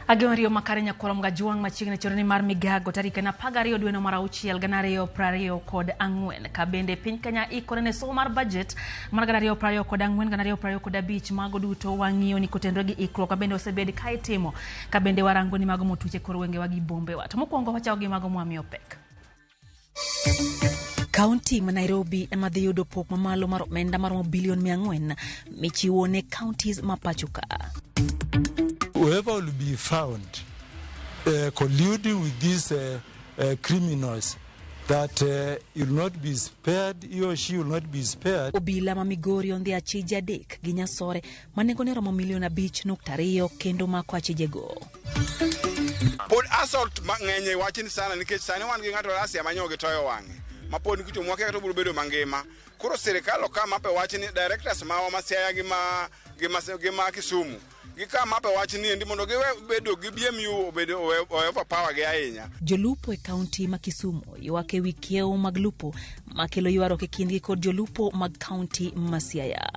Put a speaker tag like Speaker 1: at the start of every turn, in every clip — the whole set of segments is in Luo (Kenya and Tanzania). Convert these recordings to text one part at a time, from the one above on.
Speaker 1: Ageno makare nyakwar Mgajwang' machiegni choroni mar migago tarik en 12 dweno mar auchiel 2024 ka bende piny Kenya ikore ne somo mar budget mar 2024 2025 mago duto wang'iyo ni kotenore gi ikruok ma bende osebed ka itimo ka bende warango ni mago motuche kor wengewa gi bombewa. To mokwongo wachako gi mago mwamiyo pek. Kaunti ma Nairobi ema dhi yudo pok mamalo mar omenda maromo bilion 400 michiwo ne counties ma pacho ka.
Speaker 2: Whoever will be found colluding with these criminals, that he will not be spared, he or she will not be spared.
Speaker 1: Obila ma Migori ondhi achije adek gi nyasore ma nengone romo milion 5.2 kendo mako achijego.
Speaker 3: Pod assault mang'eny e wachni sana nikech sani wan gi ng'ato Asia ma nyogi toyo wang'e ma pod nikech omwake kata obiro bedo mangima. Koro sirikal okam up e wachni, directors mawa ma Siaya gi ma gi ma gi ma Kisumu gikam up e wachni endi mondo giwe bedo gi BMU obedo owe overpower gi ahinya.
Speaker 1: Jolupo e kaunti ma Kisumu ywak e wi kiewo mag lupo makelo ywaruok e kindgi kod jolupo mag kaunti ma Siaya.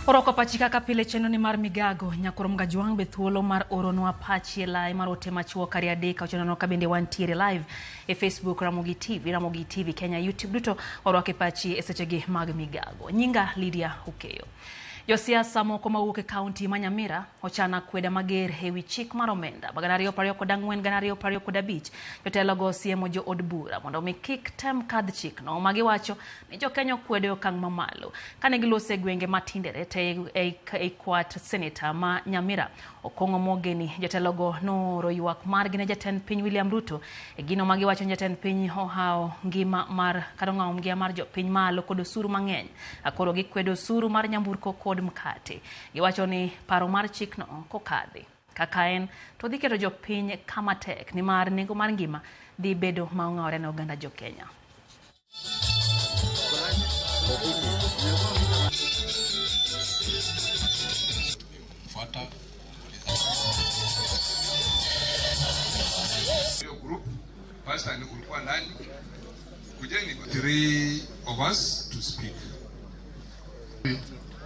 Speaker 1: Orwako pachi kaka pile chenro ni mar migago. Nyakwar Mgajwang' be thuolo mar oronwa pachi e lai mar ote machuok kare adek ochonano ka bende wantiere live e Facebook Ramogi TV, Ramogi TV Kenya, YouTube duto orwake pachi e sechegi mag migago. Nyinga Lydia Okeyo. Josiasa moko mawuok e kaunti ma Nyamira ochano akweda mager e wi chik mar omenda ma 2024 2025. Jotelogo osiemo jo od bura mondo mi kik tem kadh chikno ma giwacho ni jokenya okwedo e okang' mamalo. Kane giloso e gwenge matindere te e kwat seneta ma Nyamira Okong'o Mogeni, jotelogo nooro ywak margi ne jatend piny William Ruto e gino ma giwacho ni jatend piny ohawo ngima mar kata ong'awo ngima mar jopiny malo kod osuru mang'eny. Koro gikwedo osuru mar nyamburko kod mkate. Giwacho ni paro mar chikno kokadhi kaka en to dhi keto jopiny kama tek nimar nengo mar ngima dhi bedo ma ong'awore ne oganda jokenya.
Speaker 4: Hiyo group pastor ni ulikuwa nani? Kujeni three of us to speak.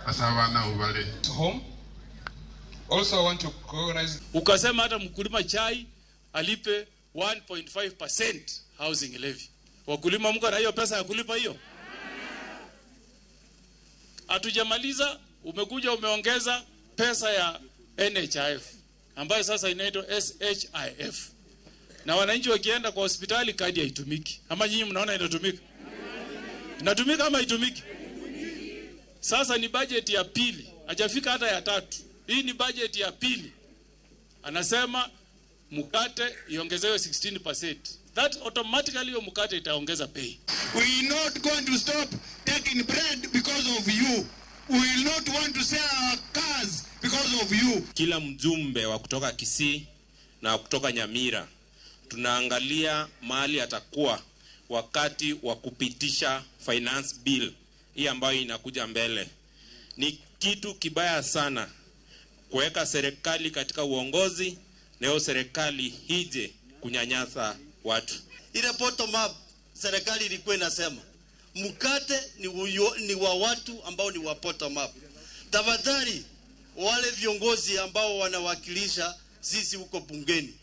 Speaker 5: Asabana ubale.
Speaker 4: Home. Also I want to recognize.
Speaker 6: Ukasema hata mkulima chai alipe 1.5% housing levy. Wakulima mko na hiyo pesa ya kulipa hiyo? Hatujamaliza, umekuja umeongeza pesa ya NHIF ambayo sasa inaitwa SHIF. Na wananchi wakienda kwa hospitali kadi haitumiki. Ama nyinyi mnaona inatumika? Inatumika ama haitumiki? Sasa ni budget ya pili, hajafika hata ya tatu. Hii ni budget ya pili. Anasema mkate iongezewe 16%. That automatically hiyo mkate itaongeza bei.
Speaker 7: We are not going to stop taking bread because of you. We will not want to sell our cars because of you.
Speaker 8: Kila mjumbe wa kutoka Kisii na kutoka Nyamira tunaangalia mahali atakuwa wakati wa kupitisha finance bill hii ambayo inakuja mbele. Ni kitu kibaya sana kuweka serikali katika uongozi na hiyo serikali hije kunyanyasa watu.
Speaker 9: Ile bottom up serikali ilikuwa inasema mkate ni wa watu ambao ni wa bottom up. Tafadhali wale viongozi ambao wanawakilisha sisi huko bungeni,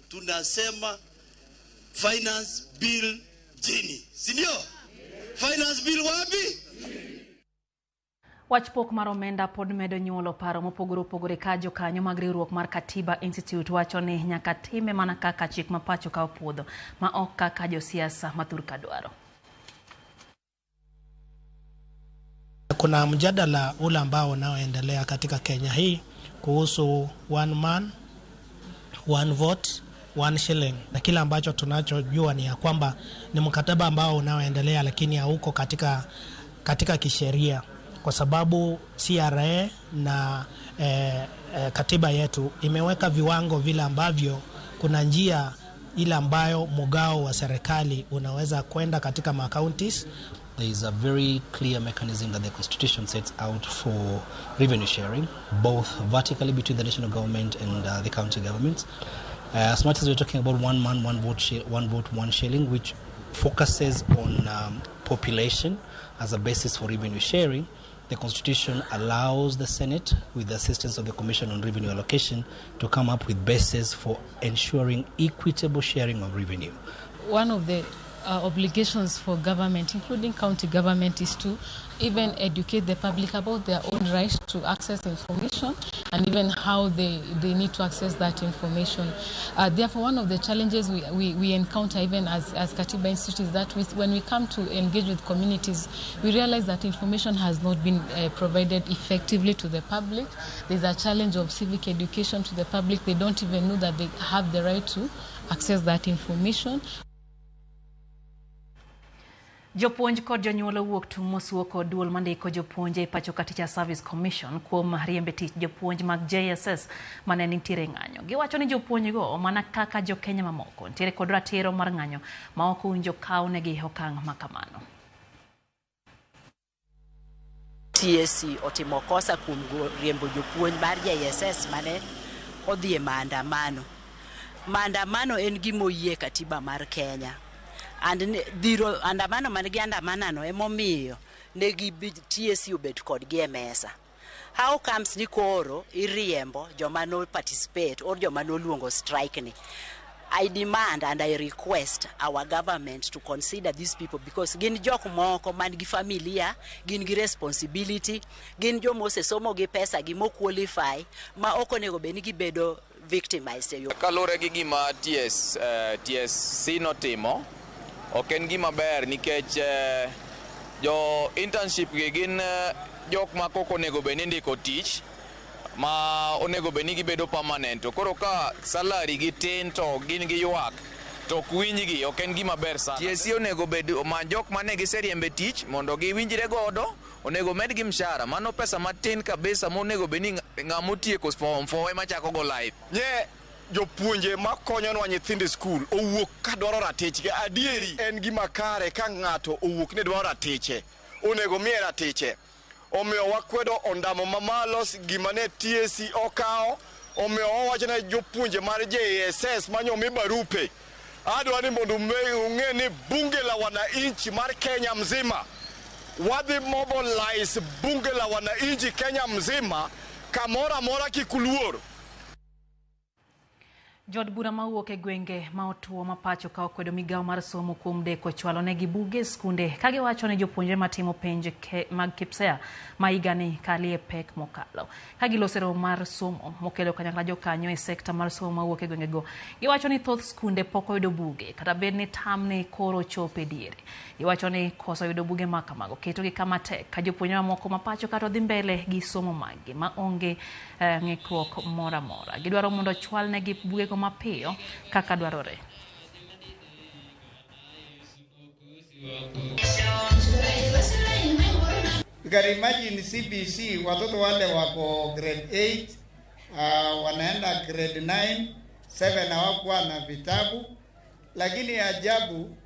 Speaker 9: tunasema finance bill chini, si ndio? Finance bill wapi?
Speaker 1: Wach pok mar omenda pod medo nyuolo paro mopogore opogore ka jokanyo mag riwruok mar Katiba Institute wacho ni nyaka time mana kaka chik ma pacho ka opuodho ma ok kaka josiasa ma thurka dwaro.
Speaker 10: Kuna mjadala ule ambao unaoendelea katika Kenya hii kuhusu one man, one vote, one shilling. Na kile ambacho tunachojua ni ya kwamba ni mkataba ambao unaoendelea lakini hauko katika kisheria, kwa sababu CRA na katiba yetu imeweka viwango vile ambavyo kuna njia ile ambayo mgao wa serikali unaweza kwenda katika ma counties.
Speaker 11: There is a very clear mechanism that the Constitution sets out for revenue sharing, both vertically between the national government and the county governments. As much as we're talking about one man, one vote, one vote, one shilling, which focuses on population as a basis for revenue sharing, the Constitution allows the Senate, with the assistance of the Commission on Revenue Allocation, to come up with bases for ensuring equitable sharing of revenue.
Speaker 5: One of the obligations for government, including county government, is to even educate the public about their own right to access information and even how they need to access that information. Therefore, one of the challenges we encounter even as Katiba Institute is that when we come to engage with communities, we realize that information has not been provided effectively to the public. There's a challenge of civic education to the public. They don't even know that they have the right to access that information.
Speaker 1: Jopuonj kod jonyuol owuok tung' mosuo kod duol mandiko jopuonj e pacho ka Teacher Service Commission kuom riembe tich jopuonj mag JSS mane nitiere ng'anyo. Giwacho ni jopuonjgo mana kaka jokenya mamoko nitiere kod ratiro mar ng'anyo ma ok owinjo kawnegi okang' makamano.
Speaker 12: TSC otimo kosa kuom riembo jopuonj mar JSS mane odhi e maandamano. Maandamano en gima oyie katiba mar Kenya. And dhiro andamano man gi andamanano emomiyo negi TSC obet kodgi e mesa. How comes ni koro iriembo joma no participate or joma noluongo strike ni? I demand and I request our government to consider these people because gin jok moko man gi familia, gin gi responsibility, gin joma osesomo gi pesa gi mo qualify ma ok onego bed ni gibedo victimized.
Speaker 13: Kaluwore gi gima TSC notimo, ok en gima ber nikech jo internship gi gin jok ma kok onego bed ni ndiko tich ma onego bed ni gibedo permanent. To koro ka salary gi tin to gin gi ywak to ok winjgi, ok en gima ber sana. TSC onego bed omany jok mane giseriembe tich mondo giwinjre godo, onego medgi mshahara. Mano pesa matin kabisa monego bed ni ng'ama otieko form 4 ema chako go life.
Speaker 3: Nye jopuonje makonyonwa nyithindo e skul owuok ka dwaro ratichgi. Adieri en gima kare ka ng'ato owuok ni dwaro ratiche, onego miye ratiche. Omiyo wakwedo ondamo mamalo gima ne TSC okawo. Omiyo wawacho ne jopuonje mar JSS manyo mi barupe, adwa ni mondo ung'e ni bunge la wananchi mar Kenya mzima wadhi mobilize bunge la wananchi Kenya mzima kamoro amora kik uluor.
Speaker 1: Jood bura mawuok e gwenge ma otuo ma pacho ka okwedo migawo mar somo kuom deko chwalo negi buge e skunde ka giwacho ni jopuonjre matimo penj mag KPSEA ma higani kalie pek mokalo. Ka giloso e romo mar somo mokelo kanyakla jokanyo e sekta mar somo mawuok e gwengego, giwacho ni thoth skunde pok oyudo buge kata bed ni tamni koro chopo e diere. Giwacho ni koso yudo buge ma kamago ketogi kama tek ka jopuonjre mamoko ma pacho kata odhi mbele gi somo maggi ma onge ng'ikruok moro amora. Gidwaro mondo ochwalnegi bugego mapiyo kaka dwarore.
Speaker 14: You can imagine CBC, watoto wale wako grade 8, wanaenda grade 9, 7 hawakuwa na vitabu. Lakini ajabu,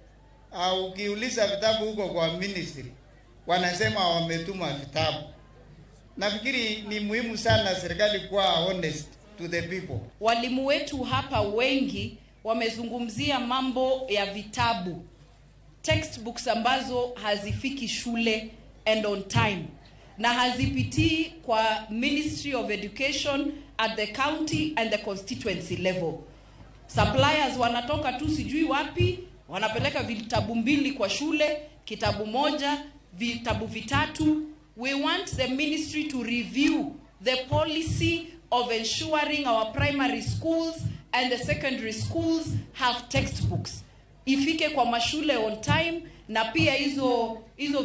Speaker 14: ukiuliza vitabu huko kwa ministry, wanasema wametuma vitabu. Nafikiri ni muhimu sana serikali kuwa honest to the people.
Speaker 15: Walimu wetu hapa wengi wamezungumzia mambo ya vitabu, textbooks ambazo hazifiki shule and on time, na hazipitii kwa Ministry of Education at the county and the constituency level. Suppliers wanatoka tu sijui wapi, wanapeleka vitabu 2 kwa shule, kitabu 1, vitabu 3. We want the ministry to review the policy of ensuring our primary schools and the secondary schools have textbooks. Ifike kwa mashule on time, na pia hizo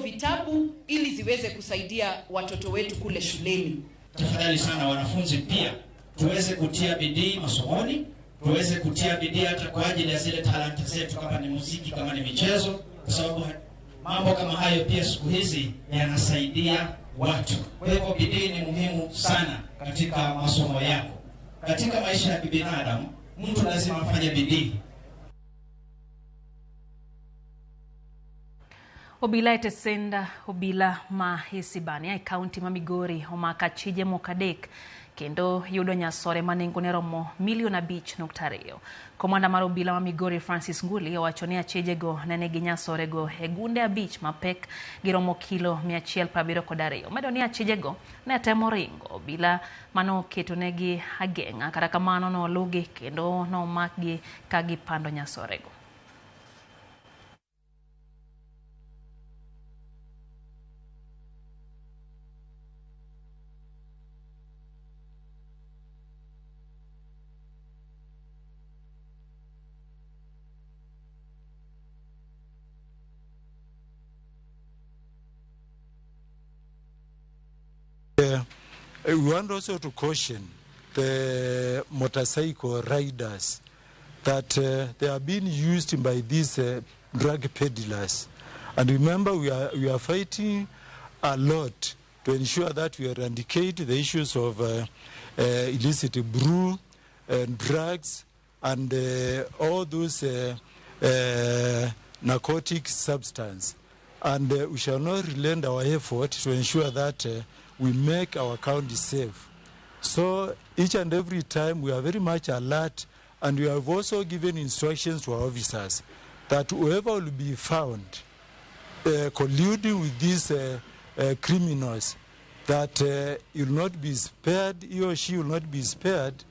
Speaker 15: vitabu ili ziweze kusaidia watoto wetu kule shuleni.
Speaker 16: Tafadhali sana wanafunzi pia tuweze kutia bidii masomoni, tuweze kutia bidii hata kwa ajili ya zile talanta zetu, kama ni muziki, kama ni michezo, kwa sababu mambo kama hayo pia siku hizi yanasaidia watu. Kwa hivyo bidii ni muhimu sana katika masomo yako. Katika maisha ya kibinadamu, mtu lazima afanye bidii.
Speaker 1: Obila etesenda obila ma Isibania e kaunti ma Migori omako achije moko 3 kendo yudo nyasore ma nengone romo milion 5.2. Komanda mar obila ma Migori Francis Nguli owacho ni achijego ne nigi nyasorego e gunde 5 mapek giromo kilo 172. Omedo ni achijego ne temo ringo obila manoketonegi ageng'a, kata kamano nolugi kendo nomakgi ka gipando nyasorego.
Speaker 2: We want also to caution the motorcycle riders that they are being used by these drug peddlers. And remember, we are fighting a lot to ensure that we eradicate the issues of illicit brew and drugs and all those narcotic substance. And we shall not relent our effort to ensure that we make our county safe. So each and every time we are very much alert, and we have also given instructions to our officers that whoever will be found colluding with these criminals, that he will not be spared, he or she will not be spared.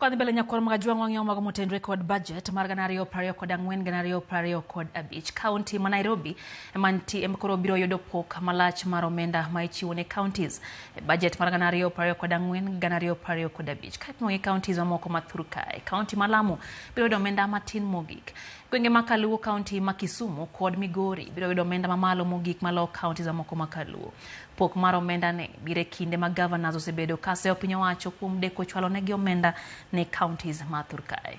Speaker 1: Kwa mbele nyakwar magajwang' wang'eyo mago motenre kod budget mar 2024 2025. County ma Nairobi emantie koro biro yudo pok malach mar omenda ma ichiwo ne counties e budget mar 2024 2025. Ka ipimo gi counties mamoko ma thur kae, county ma Lamu biro yudo omenda matin mogik. Gwenge ma Kaluo, county ma Kisumu kod Migori biro yudo omenda mamalo mogik malo counties mamoko ma Kaluo. Pok mar omenda ne biro e kinde ma governors osebedo ka seyo piny owacho kuom deko chwalo negi omenda ne counties ma thur kae.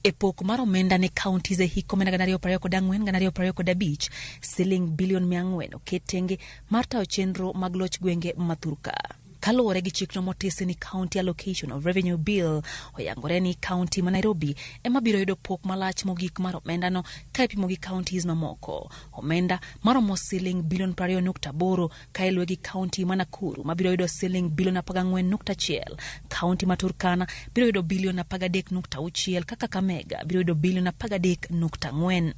Speaker 1: E pok mar omenda ne counties e hik omenda 2024 2025, siling bilion 400 oket tenge mar tayo chenro mag loch gwenge ma thur ka. Kaluwore gi chikno motisi ni County Allocation of Revenue Bill, oyangore ni county ma Nairobi ema biro yudo pok malach mogik mar omendano ka ipimo gi counties mamoko. Omenda maromo siling bilion 20.8 ka iluwe gi county ma Nakuru mabiro yudo siling bilion 14.1. County ma Turkana biro yudo bilion 13.6 ka Kakamega biro yudo bilion 13.4.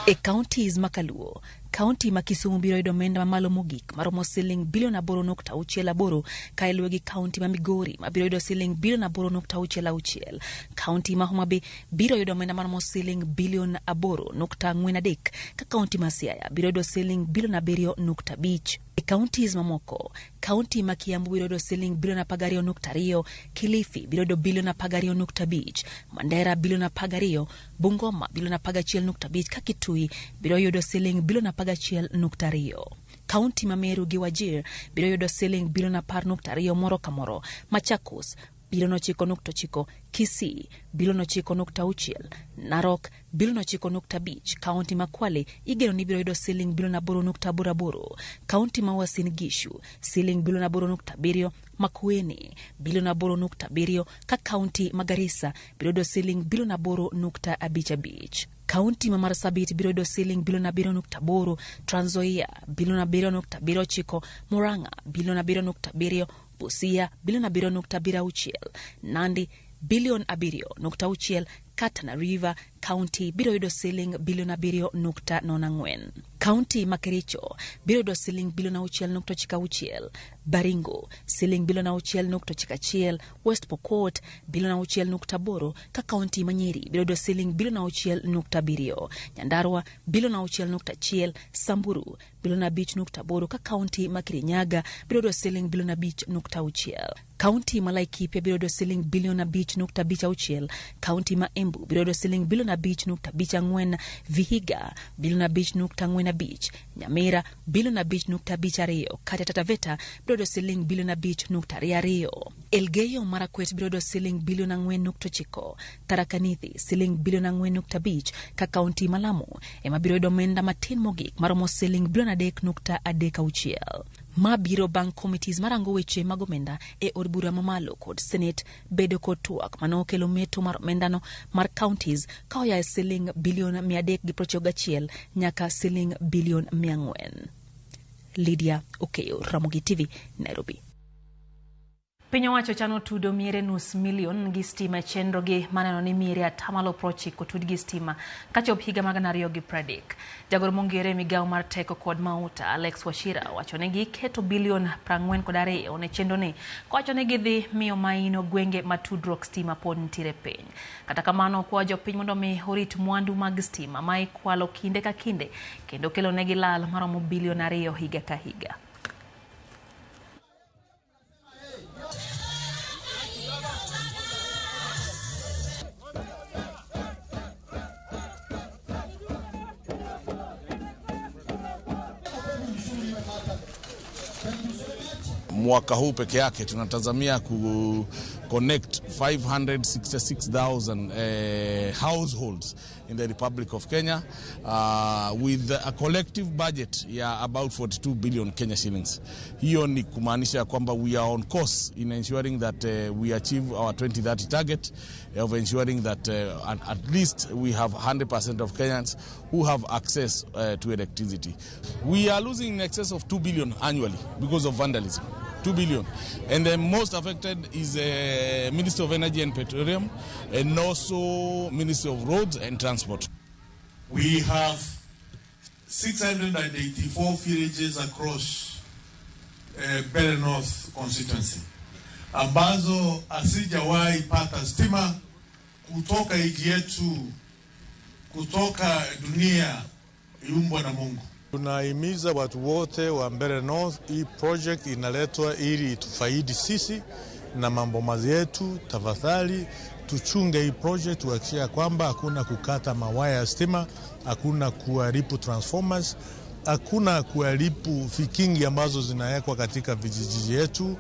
Speaker 1: E counties ma Kaluo, county ma Kisumu biro yudo omenda mamalo mogik maromo siling bilion 8.68 ka iluwe gi county ma Migori mabiro yudo siling bilion 8.66. County ma Homa Bay biro yudo omenda maromo siling bilion 8.43 ka county ma Siaya biro yudo siling bilion 7.5. E counties mamoko, county ma Kiambu biro yudo siling bilion 12.2, Kilifi biro yudo bilion 12.5, Mandera bilion 12, Bungoma bilion 11.5 ka Kitui biro yudo siling bilion 11.2. County ma Meru gi Wajir biro yudo siling bilion 10.2 moro ka moro, Machakos bilion 9.9, Kisii bilion 9.6, Narok bilion 9.5. County ma Kwale igeno ni biro yudo siling bilion 8.88, County ma Uasin Gishu siling bilion 8.7, Makueni bilion 8.7 ka county ma Garissa biro yudo siling bilion 8.55. County ma Marsabit biro yudo siling bilion 7.8, Trans Nzoia bilion 7.79, Murang'a bilion 7.7, Busia bilion 7.76, Nandi bilion 7.6, Tana River County biro yudo siling bilion 7.04. County ma Kericho biro yudo siling bilion 6.96, Baringo siling bilion 6.91, West Pokot bilion 6.8 ka county ma Nyeri biro yudo siling bilion 6.7, Nyandarua bilion 6.1, Samburu bilion 5.8 ka county ma Kirinyaga biro yudo siling bilion 5.6. County ma Laikipia biro yudo siling bilion 5.56, county ma Embu biro yudo siling bilion 5.54, Vihiga bilion 5.45, Nyamira bilion 5.52, kata Taita Taveta biro yudo siling bilion 5.22. Elgeyo Marakwet biro yudo siling bilion 4.9, Tharaka Nithi siling bilion 4.5 ka county ma Lamu ema biro yudo omenda matin mogik maromo siling bilion 3.36. Ma biro bang' committees marango weche mag omenda e od bura mamalo kod Senate bedo kod twak mane okelo meto mar omendano mar counties ka oya e siling bilion 391 nyaka siling bilion 400. Lydia Okeyo, Ramogi TV, Nairobi. Piny owacho chano tudo miere nus milion gi stima e chenro gi maneno ni miere 90% tud gi stima kachop higa mar 2030. Jagoro mongere migawo mar teko kod mauta Alex Wachira wacho ni giketo bilion 42 ne chenro ni kowacho ni gidhi miyo maino gwenge ma tudruok stima pod nitiere piny. Kata kamano okwayo jopiny mondo mi orit mwandu mag stima ma ikwalo kinde ka kinde kendo kelo negi lal maromo bilion 2 higa ka higa.
Speaker 17: Mwaka huu peke yake tunatazamia ku connect 566,000 households in the Republic of Kenya with a collective budget ya about 42 billion Kenya shillings. Hiyo ni kumaanisha kwamba we are on course in ensuring that we achieve our 2030 target of ensuring that at least we have 100% of Kenyans who have access to electricity. We are losing in excess of 2 billion annually because of vandalism. 2 billion. And the most affected is the Ministry of Energy and Petroleum and also Ministry of Roads and Transport.
Speaker 18: We have 684 villages across Mbeere North constituency ambazo hazijawahi pata stima kutoka nchi yetu, kutoka dunia iumbwa na Mungu.
Speaker 19: Tunahimiza watu wote wa Mbeere North, hii project inaletwa ili itufaidi sisi na mambo mazi yetu. Tafadhali tuchunge hii project, tuhakikishe kwamba hakuna kukata mawaya ya stima, hakuna kuharibu transformers, hakuna kuharibu vikingi ambazo zinawekwa katika vijiji yetu.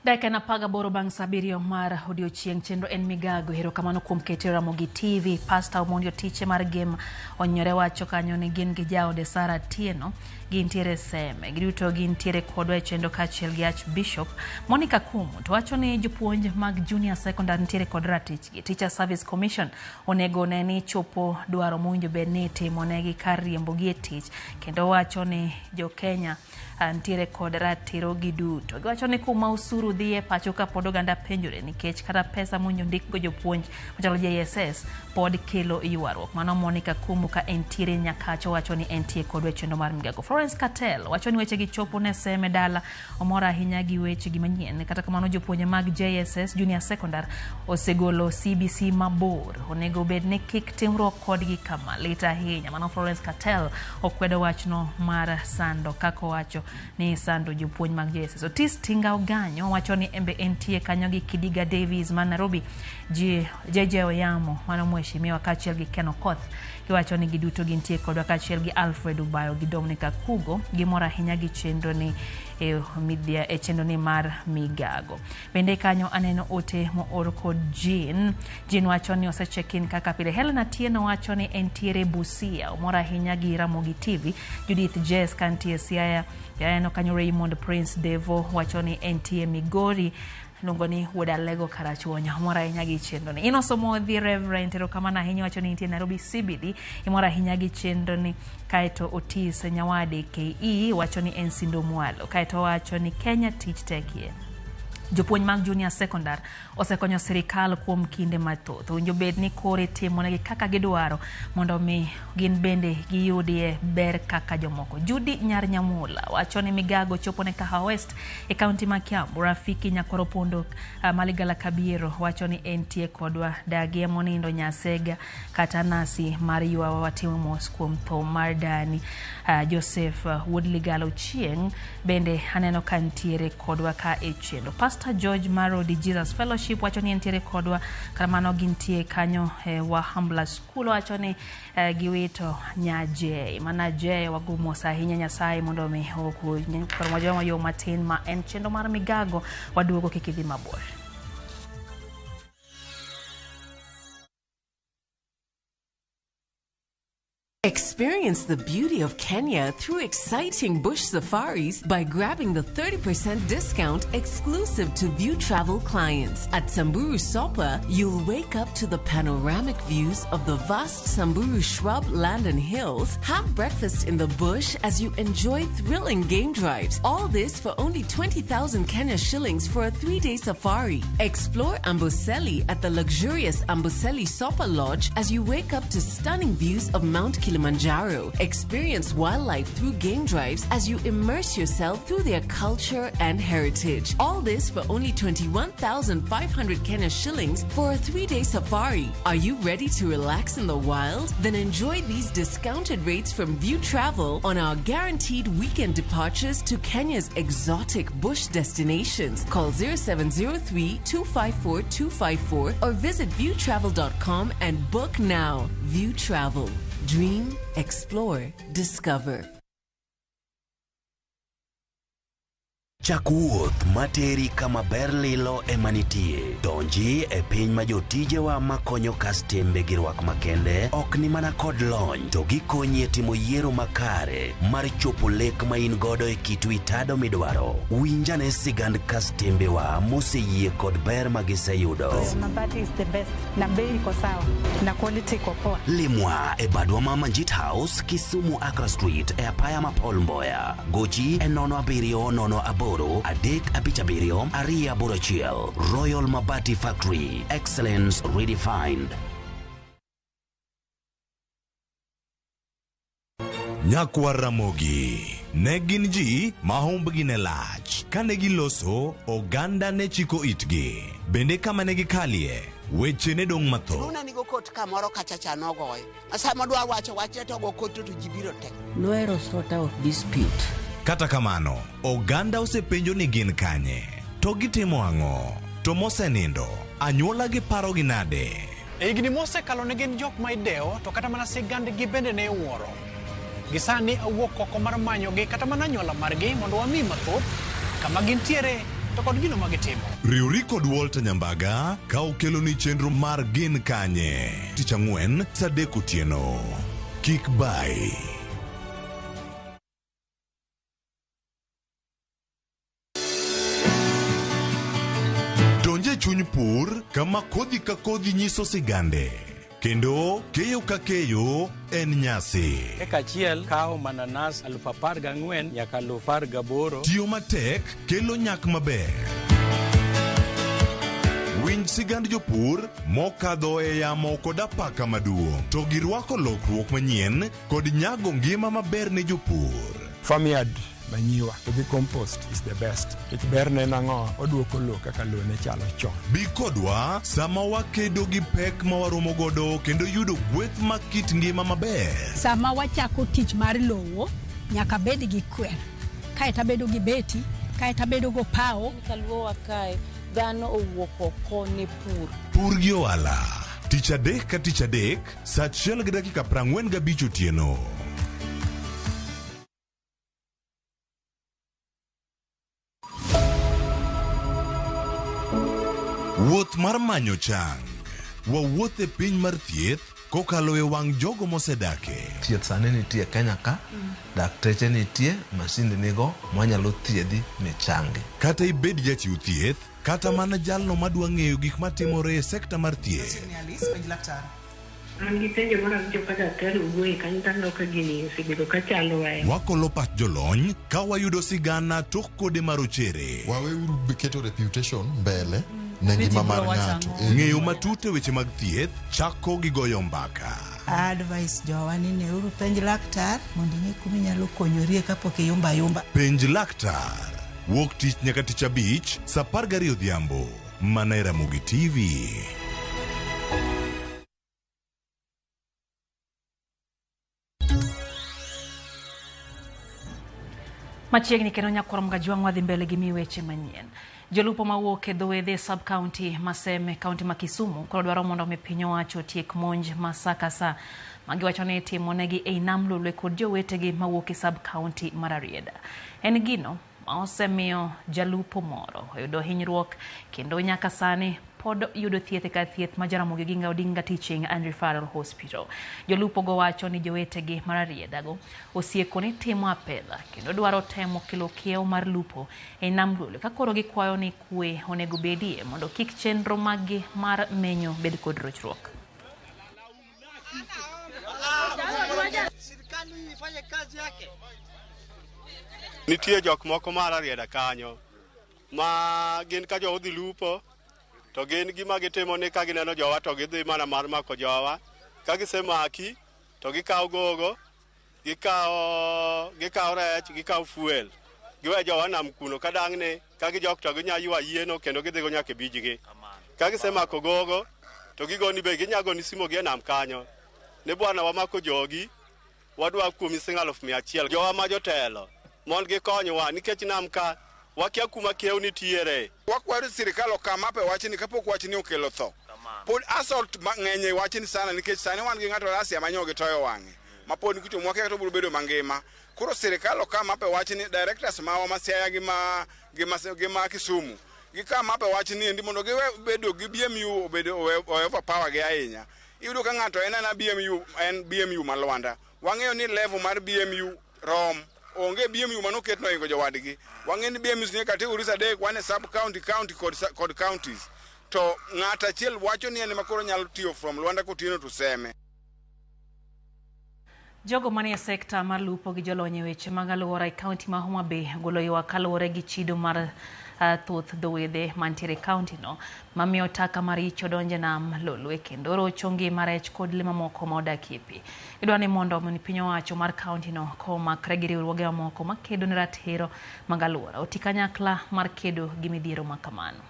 Speaker 1: Dakika na paga boro bang' sa abiriyo mar odiochieng' chenro en migago. Erokamano kuom keto Ramogi TV. Pastor Omondi Otiche mar Gem onyore wacho kanyo ni gin gi jaode Sarah Atieno gintiere Seme. Giduto gintiere kodwa e chenro kaachiel gi Archbishop Monica Kumu. To wacho ni jopuonj mag Junior Secondary nitiere kod ratichgi. Teacher Service Commission onego ne ni chopo dwaro mowinjo bed ni itimo negi kar riembogi e tich. Kendo wacho ni jo Kenya nitiere kod ratiro gi duto. Giwacho ni kuma osuru dhi e pacho ka pod oganda penjore nikech kata pesa mowinjo ndikgo jopuonj machalo JSS pod kelo ywaruok. Mano Monica Kumu ka entiere Nyakacho wacho ni entie kodwa e chenro mar migago. Florence Cattell wacho ni weche gi chopo ne Seme dala, omor ahinya gi weche gi manyien. Kata kamano jopuonje mag JSS Junior Secondary osegolo CBC mabor. Onego bed ni kik timruok kodgi kama lit ahinya. Mano Florence Cattell okwedo wachno mar sando kaka owacho ni sando jopuonj mag JSS. Otis Tinga Oganyo wacho ni embe entie kanyo gi Kidiga Davies man Nairobi, JJ Oyamo mano mheshimiwa kaachiel gi Ken Okoth. Giwacho ni giduto gintie kodwa kaachiel gi Alfred Ubayo gi Dominic Akugo. Gimor ahinya gi chenro ni e chenro ni mar migago. Bende kanyo aneno ote moor kod Jean. Jean wacho ni osecheck-in kaka pile. Helen Atieno wacho ni entiere Busia, omor ahinya gi Ramogi TV. Judith Jess kantie Siaya. Aneno kanyo Raymond Prince Devo wacho ni entie Migori, luongo ni Wuod Alego Karachuonyo, omor ahinya gi chenro ni. Inoso Modhi Reverend, erokamano ahinya, wacho ni entie Nairobi CBD, imor ahinya gi chenro ni. Kaeto Otis Nyawade KE wacho ni en Sindo Mwalo. Kaeto wacho ni Kenya tich tekie. Jopuonj mag Junior Secondary osekonyo sirikal kuom kinde mathoth. Owinjo bed ni koro itimonegi kaka gidwaro mondo mi gin bende giyudie ber kaka jomoko. Judy Nyar Nyamula wacho ni migago chopo ne Kahawa West e kaunti ma Kiambu. Rafiki Nyakwaro Pondo Maligala Kabiero wacho ni entie kodwa dagie monindo Nyasega kata nasi mar ywawa watimo mos kuom tho mar dani. Joseph Woodligalo Chieng bende aneno ka ntiere kodwa ka e chenro. Pastor George Marodi Jesus Fellowship wacho ni entiere kodwa, kamano gintie kanyo wa Hambla School wacho ni giwito nyaje mana je wagumo ahinya Nyasaye mondo mi okony yo matin ma en chenro mar migago waduogo kik idhi mabor.
Speaker 20: Experience the beauty of Kenya through exciting bush safaris by grabbing the 30% discount exclusive to View Travel clients. At Samburu Sopa, you'll wake up to the panoramic views of the vast Samburu shrub land and hills, have breakfast in the bush as you enjoy thrilling game drives. All this for only 20,000 Kenya shillings for a 3-day safari. Explore Amboseli at the luxurious Amboseli Sopa Lodge as you wake up to stunning views of Mount Kilimanjaro. Experience wildlife through game drives as you immerse yourself through their culture and heritage. All this for only 21,500 Kenya shillings for a 3-day safari. Are you ready to relax in the wild? Then enjoy these discounted rates from View Travel on our guaranteed weekend departures to Kenya's exotic bush destinations. Call 0703 254 254 or visit viewtravel.com and book now. View Travel. Dream, explore, discover.
Speaker 21: Chak wuoth materi kama ber lilo ema nitie. Donji e piny ma jotijewa makonyo kastembe gi rwak makende ok ni mana kod lony to gikonyi e timo yiero makare mar chopo lek ma in godo e kit wi tado midwaro. Winjane sigand kastembewa moseyie kod ber ma giseyudo.
Speaker 22: Mabati is the best na bei iko sawa na quality iko poa.
Speaker 21: Limwa e badwa ma Manjit House, Kisumu Accra Street e apaya ma Paul Mboya. Gochi e 07 08 357 281. Royal Mabati Factory, excellence redefined.
Speaker 23: Nyakwar Ramogi ne gin ji ma humbgi ne lach. Kane giloso, oganda ne chiko itgi. Bende kama ne gikalie, weche ne dong' mathoth.
Speaker 24: Luna nigo kot kamoro kacha cha nogoye. Sama dwa wacho wachne to go kot to ji biro te.
Speaker 25: Nohero sort out dispute.
Speaker 23: Kata kamano, oganda osepenjo ni gin kanye, to gitimo ang'o, to mosenindo, anyuola gi paro gi nade.
Speaker 26: E higni mosekalo ne gin jok ma idewo to kata mana sigandgi bende ne iwuoro. Gi sani awuok oko mar manyogi kata mana anyuola margi mondo wami mathoth kama gintiere to kod gino ma gitimo.
Speaker 23: Riwri kod Walter Nyambaga ka okeloni chenro mar Gin Kanye tich ang'wen saa 3 otieno. Kik bai. Donje chuny pur kama kodhi ka kodhi nyiso sigande kendo keyo ka keyo en nyasi.
Speaker 27: Eka achiel kawo mananas 14,000 nyaka 18,000.
Speaker 23: Tiyo matek kelo nyak maber. Winj sigand jopur mokadho e yamo kod apaka maduong' to girwako lokruok manyien kod nyago ngima maber ne jopur.
Speaker 28: Farmyard manyiwa to gi compost is the best. Nikech berne en ang'o? Oduoko lowo kaka lowo ne chalo chon.
Speaker 23: Bi kodwa sama wakedo gi pek ma waromo godo kendo yudo gweth ma kit ngima maber.
Speaker 29: Sama wachako tich mar lowo, nyaka bed gi kwer. Kaeto abedo gi beti, kaeto abedo go pawo.
Speaker 30: Kaluowa kae, dhano owuok oko ne pur.
Speaker 23: Pur gi ohala. Tich adek ka tich adek, saa 1:45 otieno. Wuoth mar manyo chang. Wawuoth e piny mar thieth kokalo e wang' jogo mosedake.
Speaker 31: Thieth sani nitie Kenya ka, dakteche nitie, masinde nigo mwanyalo thiedhi michangi.
Speaker 23: Kata ibed jachiw thieth, kata mana jalno madwa ng'eyo gik matimore e sekta mar thieth.
Speaker 32: An gi penjo moro awinjo ka daktari owuoye kanyo to aneno ka gini osebedo ka chando wa.
Speaker 23: Wakolo pach jolony ka wayudo sigana tok kode marochere.
Speaker 33: Waweuru keto reputation mbele ne ngima mar ng'ato.
Speaker 23: Ng'eyo matut e weche mag thieth chako gi goyo mbaka.
Speaker 34: Advice jowa ni neuru penj laktar mondo ing'e kuma inyalo konyorie kapok iyumba yumba.
Speaker 23: Penj laktar. Wuok tich nyaka tich abich saa 12 odhiambo. Mana e Ramogi TV.
Speaker 1: Machiegni kendo nyakwar Mgajwang' wadhi mbele gi mi weche manyien. Jolupo mawuok e dho wedhe sub-county Maseme, county ma Kisumu, koro dwaro mondo mi piny owacho otiek monj ma sa ka sa magiwacho ni itimo negi ei nam Lolwe kod jowetegi mawuok e sub-county mar Rarieda. En gino ma osemiyo jalupo moro oyudo hinyruok kendo nyaka sani pod yudo thieth e kar thieth ma Jaramogi Oginga Odinga Teaching and Referral Hospital. Jolupo go wacho ni jowetegi mar Rarieda osieko ni timo apedha kendo dwaro temo kelo kiewo mar lupo e nam Lolwe ka koro gikwayo ni kwe onego bedie mondo kik chenro maggi mar menyo bed kod rochruok.
Speaker 3: Serikali ifanye kazi yake.
Speaker 4: Nitie jok moko mar Rarieda kanyo ma gin ka jo odhi lupo to gin gima gitimo ni ka gineno jowa to gidhi mana mar mako jowa. Ka gisemaki to gikawo gogo, gikawo rech, gikawo fuel. Giwe jowa nam kuno ka dang'ne ka gijok to ginya ywa yieno kendo gidhigo nyaka e bijgi. Ka gisemako gogo to gigoni be ginya goni simo gi e nam kanyo. Ne bwana wamako jogi, wadwa kuomi siling 100,000. Jowa ma jotelo mondo gikonywa nikech nam ka wakia kuma kiew nitiere.
Speaker 5: Wakwayo sirikal okam up e wachni kapok wachni okelo tho. Pod assault mang'eny e wachni sana nikech sani wan gi ng'ato Rasia ma nyogi toyo wang'e. Ma pod nikito mwake kata obiro bedo mangima. Koro sirikal okam up e wachni, directors mawa ma Siaya gi ma Kisumu. Gikam up e wachni endi mondo giwe bedo gi BMU obedo overpower gi ahinya. Iyudo ka ng'ato en ana BMU, en BMU ma Lwanda. Wang'eyo ni level mar BMU rom. Onge BMU manoket no ingo jowadgi. Wang'eyo ni BMU ni categories adek, wan e sub county, county kod counties. To ng'at achiel wacho ni en ema koro nyalo tiyo from Lwanda Kotieno to Seme.
Speaker 1: Jogo manie sekta mar lupo gi jolony e weche mag alwora e kaunti ma Homa Bay golo ywak kaluwore gi chido mar thoth dho wedhe mantiere e kaunti no mamiyo taka maricho donjo e nam Lolwe kendo rocho ngima rech kod le mamoko ma odak e pi. Gidwaro ni mondo piny owacho mar kaunti no komakre gi riwruoge mamoko makedo ne ratiro mag alwora oti kanyakla mar kedo gi midhiero ma kamano.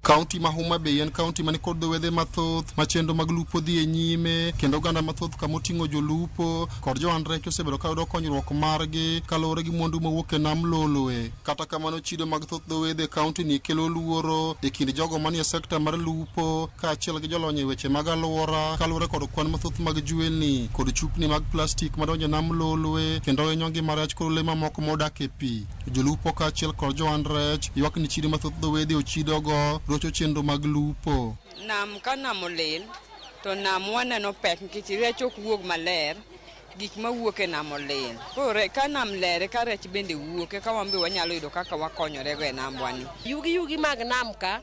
Speaker 6: Kaunti ma Homa Bay en kaunti mani kod dho wedhe mathoth ma chenro mag lupo dhi e nyime kendo oganda mathoth kamoting'o jolupo kod johand rech osebedo ka yudo konyruok margi kaluwore gi mwandu mawuok e nam Lolwe. Kata kamano chido mag thoth dho wedhe e kaunti ni kelo luoro e kind jogo manie sekta mar lupo kaachiel gi jolony e weche mag alwora kaluwore kod kwan mathoth mag jwelni kod chupni mag plastik madonjo e nam Lolwe kendo hinyo ngima rech kod le mamoko modak e pi. Jolupo kaachiel kod johand rech ywak ni chido mathoth dho wedhe ochidogo rocho chenro mag lupo.
Speaker 7: Nam ka nam olil to nam waneno pek nikech rech ok wuog maler, gik mawuok e nam olil. Koro ka nam ler ka rech bende wuok eka wan be wanyalo yudo kaka wakonyorego e nambwa ni.
Speaker 8: Yugi mag nam ka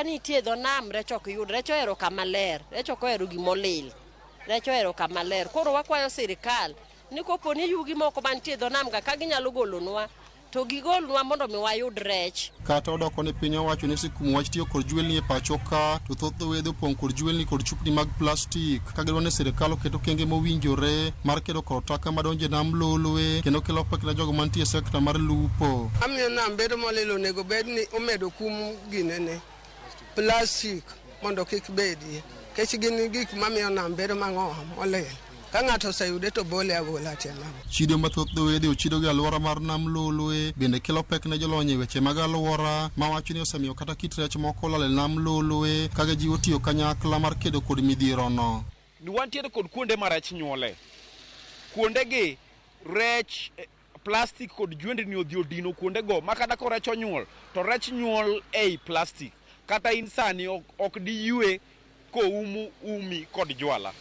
Speaker 8: nitie dho nam rech ok yud, rech ohero kama ler, rech ok ohero gimolil, rech ohero kama ler. Koro wakwayo sirikal ni kopo ni yugi moko mantie dho nam ka ginyalo golonwa to gigolnwa mondo mi wayud rech.
Speaker 6: Kata odoko ni piny owacho ni osekumo wach tiyo kod jwelni e pacho ka, to thoth dho wedhe opong' kod jwelni kod chupni mag plastik ka gidwaro ni sirikal oket okenge mowinjore mar kedo kod taka madonjo e nam Lolwe kendo kelo pek ne jogo mantie e sekta mar lupo.
Speaker 9: Amiyo nam bedo molil onego bed ni omedo kum ginene plastik mondo kik bedie nikech gin gik mamiyo nam bedo mang'o molil. Ka ng'ato oseyude to bole abola tena.
Speaker 6: Chido mathoth dho wedhe ochido gi alwora mar nam Lolwe bende kelo pek ne jolony e weche mag alwora mawacho ni osemiyo kata kit rech moko olal e nam Lolwe ka gijiwo tiyo kanyakla mar kedo kod midhierono.
Speaker 10: Wantiere kod kuonde ma rech nyuole. Kuondegi rech, plastik kod jwendni odhi odino kuondego ma kata ko rech onyuol to rech nyuol ei plastik. Kata in sani ok diywe koumu umi kod jwala.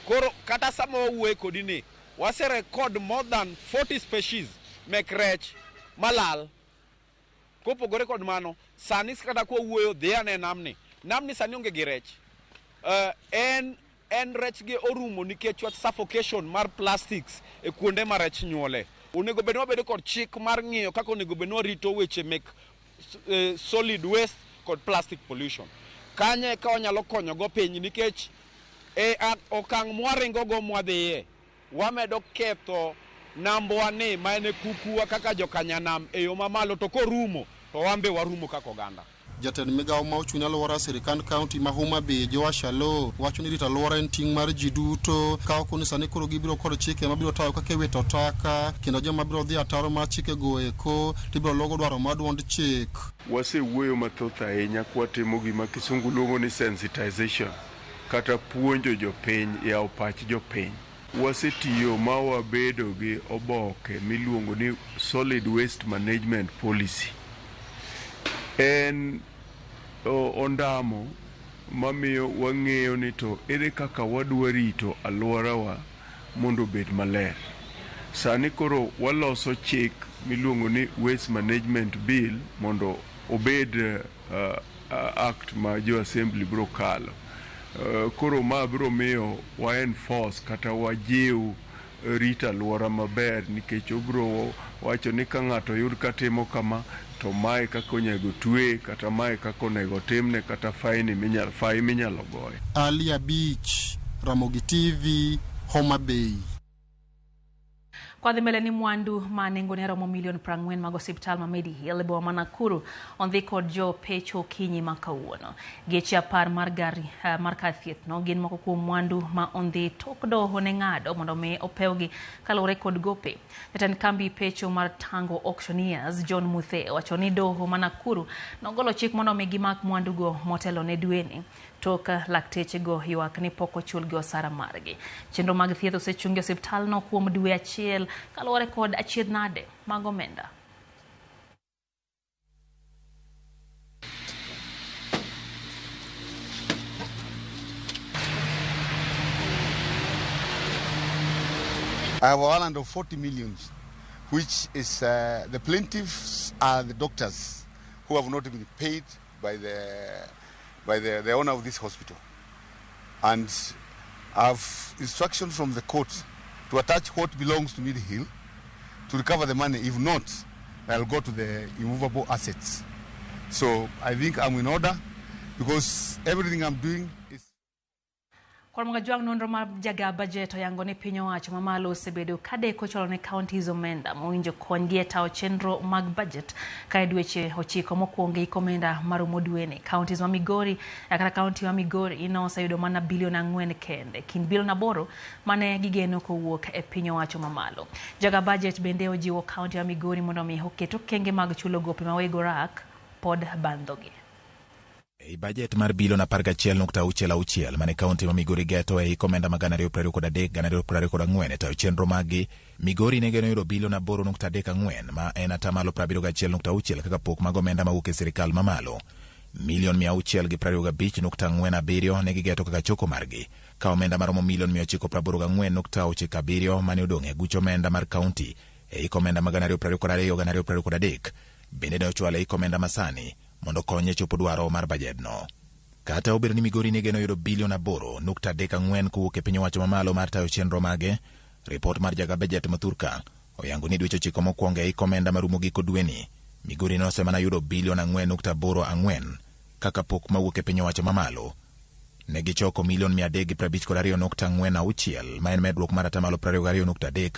Speaker 10: Koro kata sama wawuoye kodi ni wase record more than 40 species mek rech malal. Kopogore kod mano, sani kata kwa wuoyo dhi ane namni. Namni sani onge gi rech. En rech gi orumo nikech wach suffocation mar plastics e kuonde ma rech nyuole. Onego bed ni wabedo kod chik mar ng'iyo kaka onego bed ni warito weche mek solid waste kod plastic pollution. Kanye ka wanyalo konyogo piny nikech e okang' mwaringogo mwadhiye wamedo ketho nambwa ni ma en e kukuwa kaka jokanyanam e yo mamalo to korumo to wan be warumo kaka oganda.
Speaker 6: Jatend migawo ma ochung' ne alwora sirikand kaunti ma Homa Bay Joash Aloo wacho ni rito alwora en ting' mar ji duto ka ok ni sani koro gibiro kod chike mabiro tayo kaka iwito taka kendo joma biro dhi ataro mar chikego eko tibiro luwo dwaro mar duond chik.
Speaker 11: Wasewuoyo mathoth ahinya kwatimo gima kisungu luongo ni sensitization kata puonjo jopiny, yawo pach jopiny. Wasetiyo ma wabedo gi oboke miluongo ni Solid Waste Management Policy. En ondamo mamiyo wang'eyo ni to ere kaka wadwa rito alworawa mondo obed maler. Sani koro waloso chik miluongo ni Waste Management Bill mondo obed act ma jo assembly biro kalo. Koro ma biro miyo wa enforce kata wajiw rito alwora maber, nikech obiro wacho ni ka ng'ato oyud katimo kama to mae kaka onego twe, kata mae kaka onego timne, kata fine minyalo goye.
Speaker 6: Ali Abich, Ramogi TV, Homa Bay.
Speaker 1: Kwa dhi mbele ni mwandu ma nengone romo milion 40 mag osiptal ma Medihill e boma ma Nakuru ondhi kod jo pecho okinyi ma kawuono. Geche 10 mar gari mar kar thieth no gin moko kuom mwandu ma ondhi tok doho ne ng'ado mondo mi opewgi kaluwore kod gope. Jatend kambi pecho mar Tango Auctioneers John Muthe wacho ni doho ma Nakuru nogolo chik mondo mi gimak mwandugo motelo ne dweni tok laktechego ywak ni pok ochulgi osara margi. Chenro mag thieth osechungi e osiptalno kuom dwe achiel kaluwore kod achiedh nade mag omenda.
Speaker 2: I have a warrant of 40 million, which is the plaintiffs are the doctors who have not been paid by the owner of this hospital. And I have instructions from the court to attach what belongs to Medihill to recover the money. If not, I'll go to the immovable assets. So I think I'm in order because everything I'm doing is...
Speaker 1: Kwa Jwang' nonro mar jaga budget oyango ni piny owacho mamalo osebedo kadeko chwalo ne counties omenda mowinjo konygi e tayo chenro mag budget ka e dweche 9 mokwongo ik omenda marumo dweni. Counties ma Migori kata county ma Migori noseyudo mana bilion 4 kende kind bilion 8 mane gigeno kowuok e piny owacho mamalo. Jaga budget bende ojiwo county ma Migori mondo mi oket okenge mag chulo gope ma weg orak pod bandhogi.
Speaker 3: Ei bajet mar bilion 11.66 mane kaunti ma Migori geto e hik omenda mag 2023-2024 e tayo chenro maggi, Migori ne geno yudo bilion 8.34 ma en atamalo 71.6 kaka pok mag omenda mawuok e sirikal mamalo. Milion 625.47 ne gigeto kaka choko margi, ka omenda maromo milion 984.97 mane odong' e guch omenda mar kaunti e hik omenda mag 2022-2023 bende ne ochwal e hik omenda masani mondo konye chopo dwaro mar bajedno. Kata obedo ni Migori ne geno yudo bilion 8.34 kowuok e piny owacho mamalo mar tayo chenro mage, ripot mar jaga bajet Mathurka oyango ni dweche 9 mokwongo e hik omenda marumo giko dweni, Migori nosemana yudo bilion 4.84 kaka pok mawuok e piny owacho mamalo. Ne gichoko milion 352.46 ma en medruok mar atamalo 22.3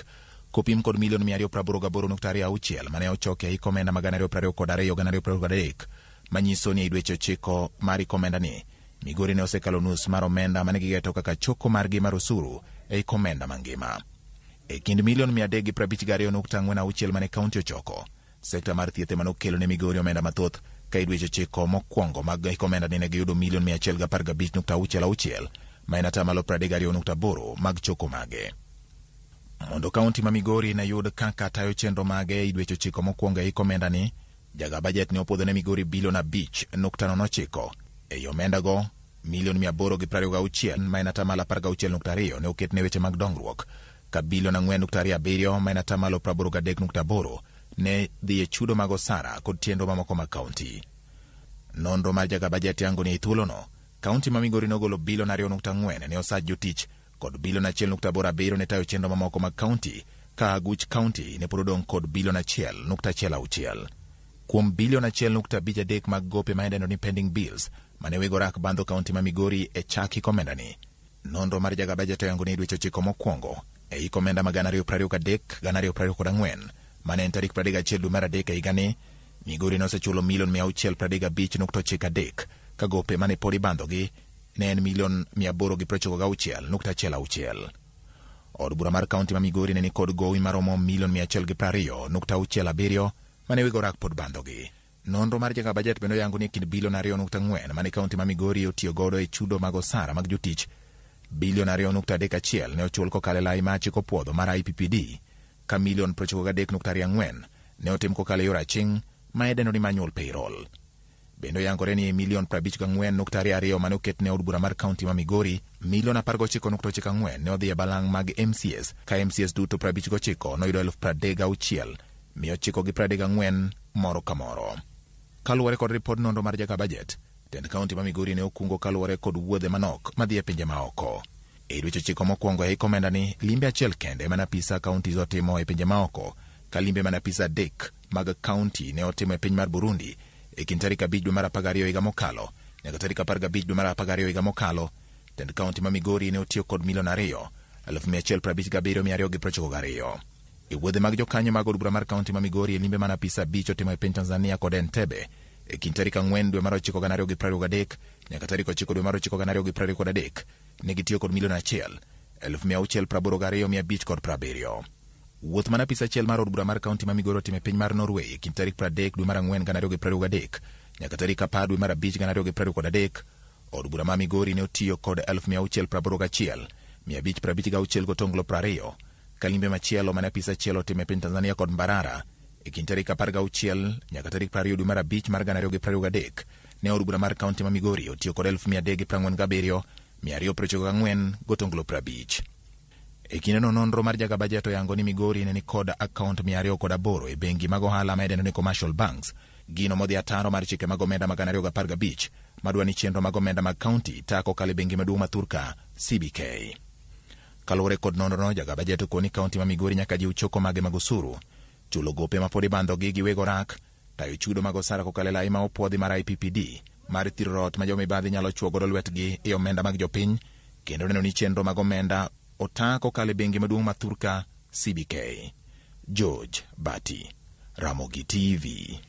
Speaker 3: kopim kod milion 288.26 mane ochoki e hik omenda mag 2022-2023, manyiso ni e dweche 9 mar hik omenda ni Migori ne osekalo nus mar omenda mane gigeto kaka choko margi mar osuru e hik omenda mangima. E kind milion 352.46 mane kaunti ochoko, sekta mar thieth ema nokelo ne Migori omenda mathoth, ka e dweche 9 mokwongo mag hik omenda ni ne giyudo milion 115.66 ma en atamalo 32.8 mag choko mage. Mondo kaunti ma Migori ne yud kaka tayo chenro mage e dweche 9 mokwongo e hik omenda ni, jaga bajet ne opuodho ne Migori bilion 5.09. Ei omendago, milion 826 ma en atamalo 16.2 ne oket ne weche mag dongruok, ka bilion 4.27 ma en atamalo 83.8 ne dhi e chudo mag osara kod chenro mamoko mag kaunti. Nonro mar jaga bajet yango ni e thuolono, kaunti ma Migori nogolo bilion 2.4 ne osach jotich kod bilion 1.87 ne tayo chenro mamoko mag kaunti, ka aguch kaunti ne pod odong' kod bilion 1.16. Kuom bilion 1.53 mag gope ma idendo ni pending bills mane weg orak bandho kaunti ma Migori e chak hik omenda ni, nonro mar jaga bajet oyango ni dweche 9 mokwongo e hik omenda mag 2023-2024 mane en tarik 31 dwe mar 3 e higani, Migori nosechulo milion 635.93 ka gope mane pod ibandhogi ne en milion 896.16. Od bura mar kaunti ma Migori ne ni kod gowi maromo milion 120.67 mane weg orak pod bandhogi. Nonro mar jaga bajet bende oyango ni e kind bilion 2.4 mane kaunti ma Migori otiyo godo e chudo mag osara mag jotich, bilion 2.31 ne ochul kokalo e lai ma chik opuodho mar IPPD, ka milion 93.24 ne otim kokalo e yor aching' ma idendo ni manual payroll. Bende oyangore ni e milion 54.22 mane oket ne od bura mar kaunti ma Migori, milion 19.94 ne odhi e balang' mag MCAs, ka MCAs duto 59 noyudo 36,934 moro ka moro. Kaluwore kod ripod nonro mar jaga bajet, tend kaunti ma Migori ne okungo kaluwore kod wuodhe manok madhi e pinje maoko. E dweche 9 mokwongo e hik omenda ni, limbe achiel kende mane apisa counties otimo e pinje maoko, ka limbe mane apisa 3 mag kaunti ne otimo e piny mar Burundi e kind tarik 5 dwe mar 12 higa mokalo nyaka tarik 15 dwe mar 12 higa mokalo. Tend kaunti ma Migori ne otiyo kod milion 2,157,292. E wuodhe mag jokanyo mag od bura mar kaunti ma Migori e limbe mane apisa 5 otimo e piny Tanzania kod Entebbe e kind tarik 4 dwe mar 9 2023 nyaka tarik 9 dwe mar 9 2023, ne gitiyo kod milion 1,682,570. Wuoth mane apisa achiel mar od bura mar kaunti ma Migori otimo e piny mar Norway e kind tarik 30 dwe mar 4 2023 nyaka tarik 10 dwe mar 5 2023, od bura ma Migori ne otiyo kod 681,556 gotonglo 20, ka limbe machielo mane apisa achiel otimo e piny Tanzania kod Mbarara e kind tarik 16 nyaka tarik 20 dwe mar 5 mar 2023, ne od bura mar kaunti ma Migori otiyo kod 347,294 gotonglo 50. E kindeno nonro mar jaga bajet oyango ni Migori ne ni kod akaont 208 e bengi mag ohala ma idendo ni commercial banks, gino modhi ataro mar chike mag omenda mag 2015 madwa ni chenro mag omenda mag kaunti ta kokalo e bengi maduong' ma thurka CBK. Kaluwore kod nonrono, jaga bajet okoni kaunti ma Migori nyaka jiw choko mage mag osuru, chulo gope ma pod ibandhogi gi weg orak, tayo chudo mag osara kokalo e lai ma opuodhi mar IPPD, mar thiro rot ma jomibadhi nyalo chuo godo lwetgi e omenda mag jopiny, kendo neno ni chenro mag omenda ota kokalo e bengi maduong' ma thurka CBK. George Bati, Ramogi TV.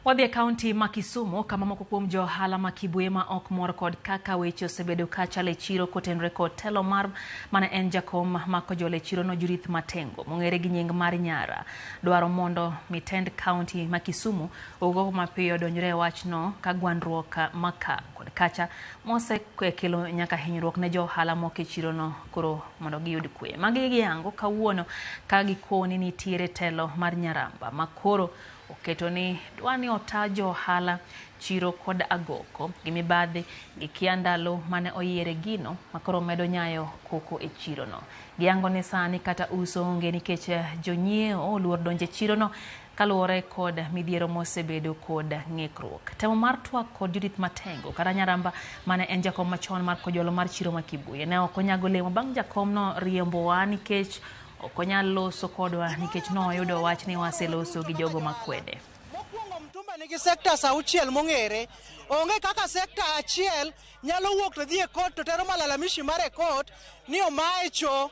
Speaker 1: Wadhi e kaunti ma Kisumu kama moko kuom jo ohala ma Kibuye ma ok mor kod kaka weche osebedo ka chalo e chiro kotenore kod telo mar mane en jakom ma kojolo e chirono Judith Matengo mong'ere gi nying mar Nyara dwaro mondo mitend kaunti ma Kisumu owuog mapiyo donjre e wachno ka gwandruok maka kod kacha mosekelo nyaka hinyruok ne jo ohala moko e chirono koro mondo giyud kwe. Magi giyango kawuono ka gikoni nitiere telo mar Nyaramba ma koro oketo ni dwani ota jo ohala chiro kod agoko gi mibadhi gi kia ndalo mane oyiere gino makoro medo nyayo koko e chirono. Giyango ni sani kata uso onge nikech jonyiewo oluor donjo e chirono kaluwore kod midhiero mosebedo kod ng'ikruok. Temo mar twak kod Judith Matengo kata Nyaramba mane en jakom machon mar kojolo mar chiro ma Kibuye ne ok onyago lemo bang' jakomno riembowa nikech ok onyal loso kodwa nikech noyudo wach ni waseloso gi jogo makwede.
Speaker 12: Mokwongo mtumba nigi sectors 6 mong'ere. Onge kaka sector achiel nyalo wuok to dhi e court to tero malalamishi mare e court ni omaye cho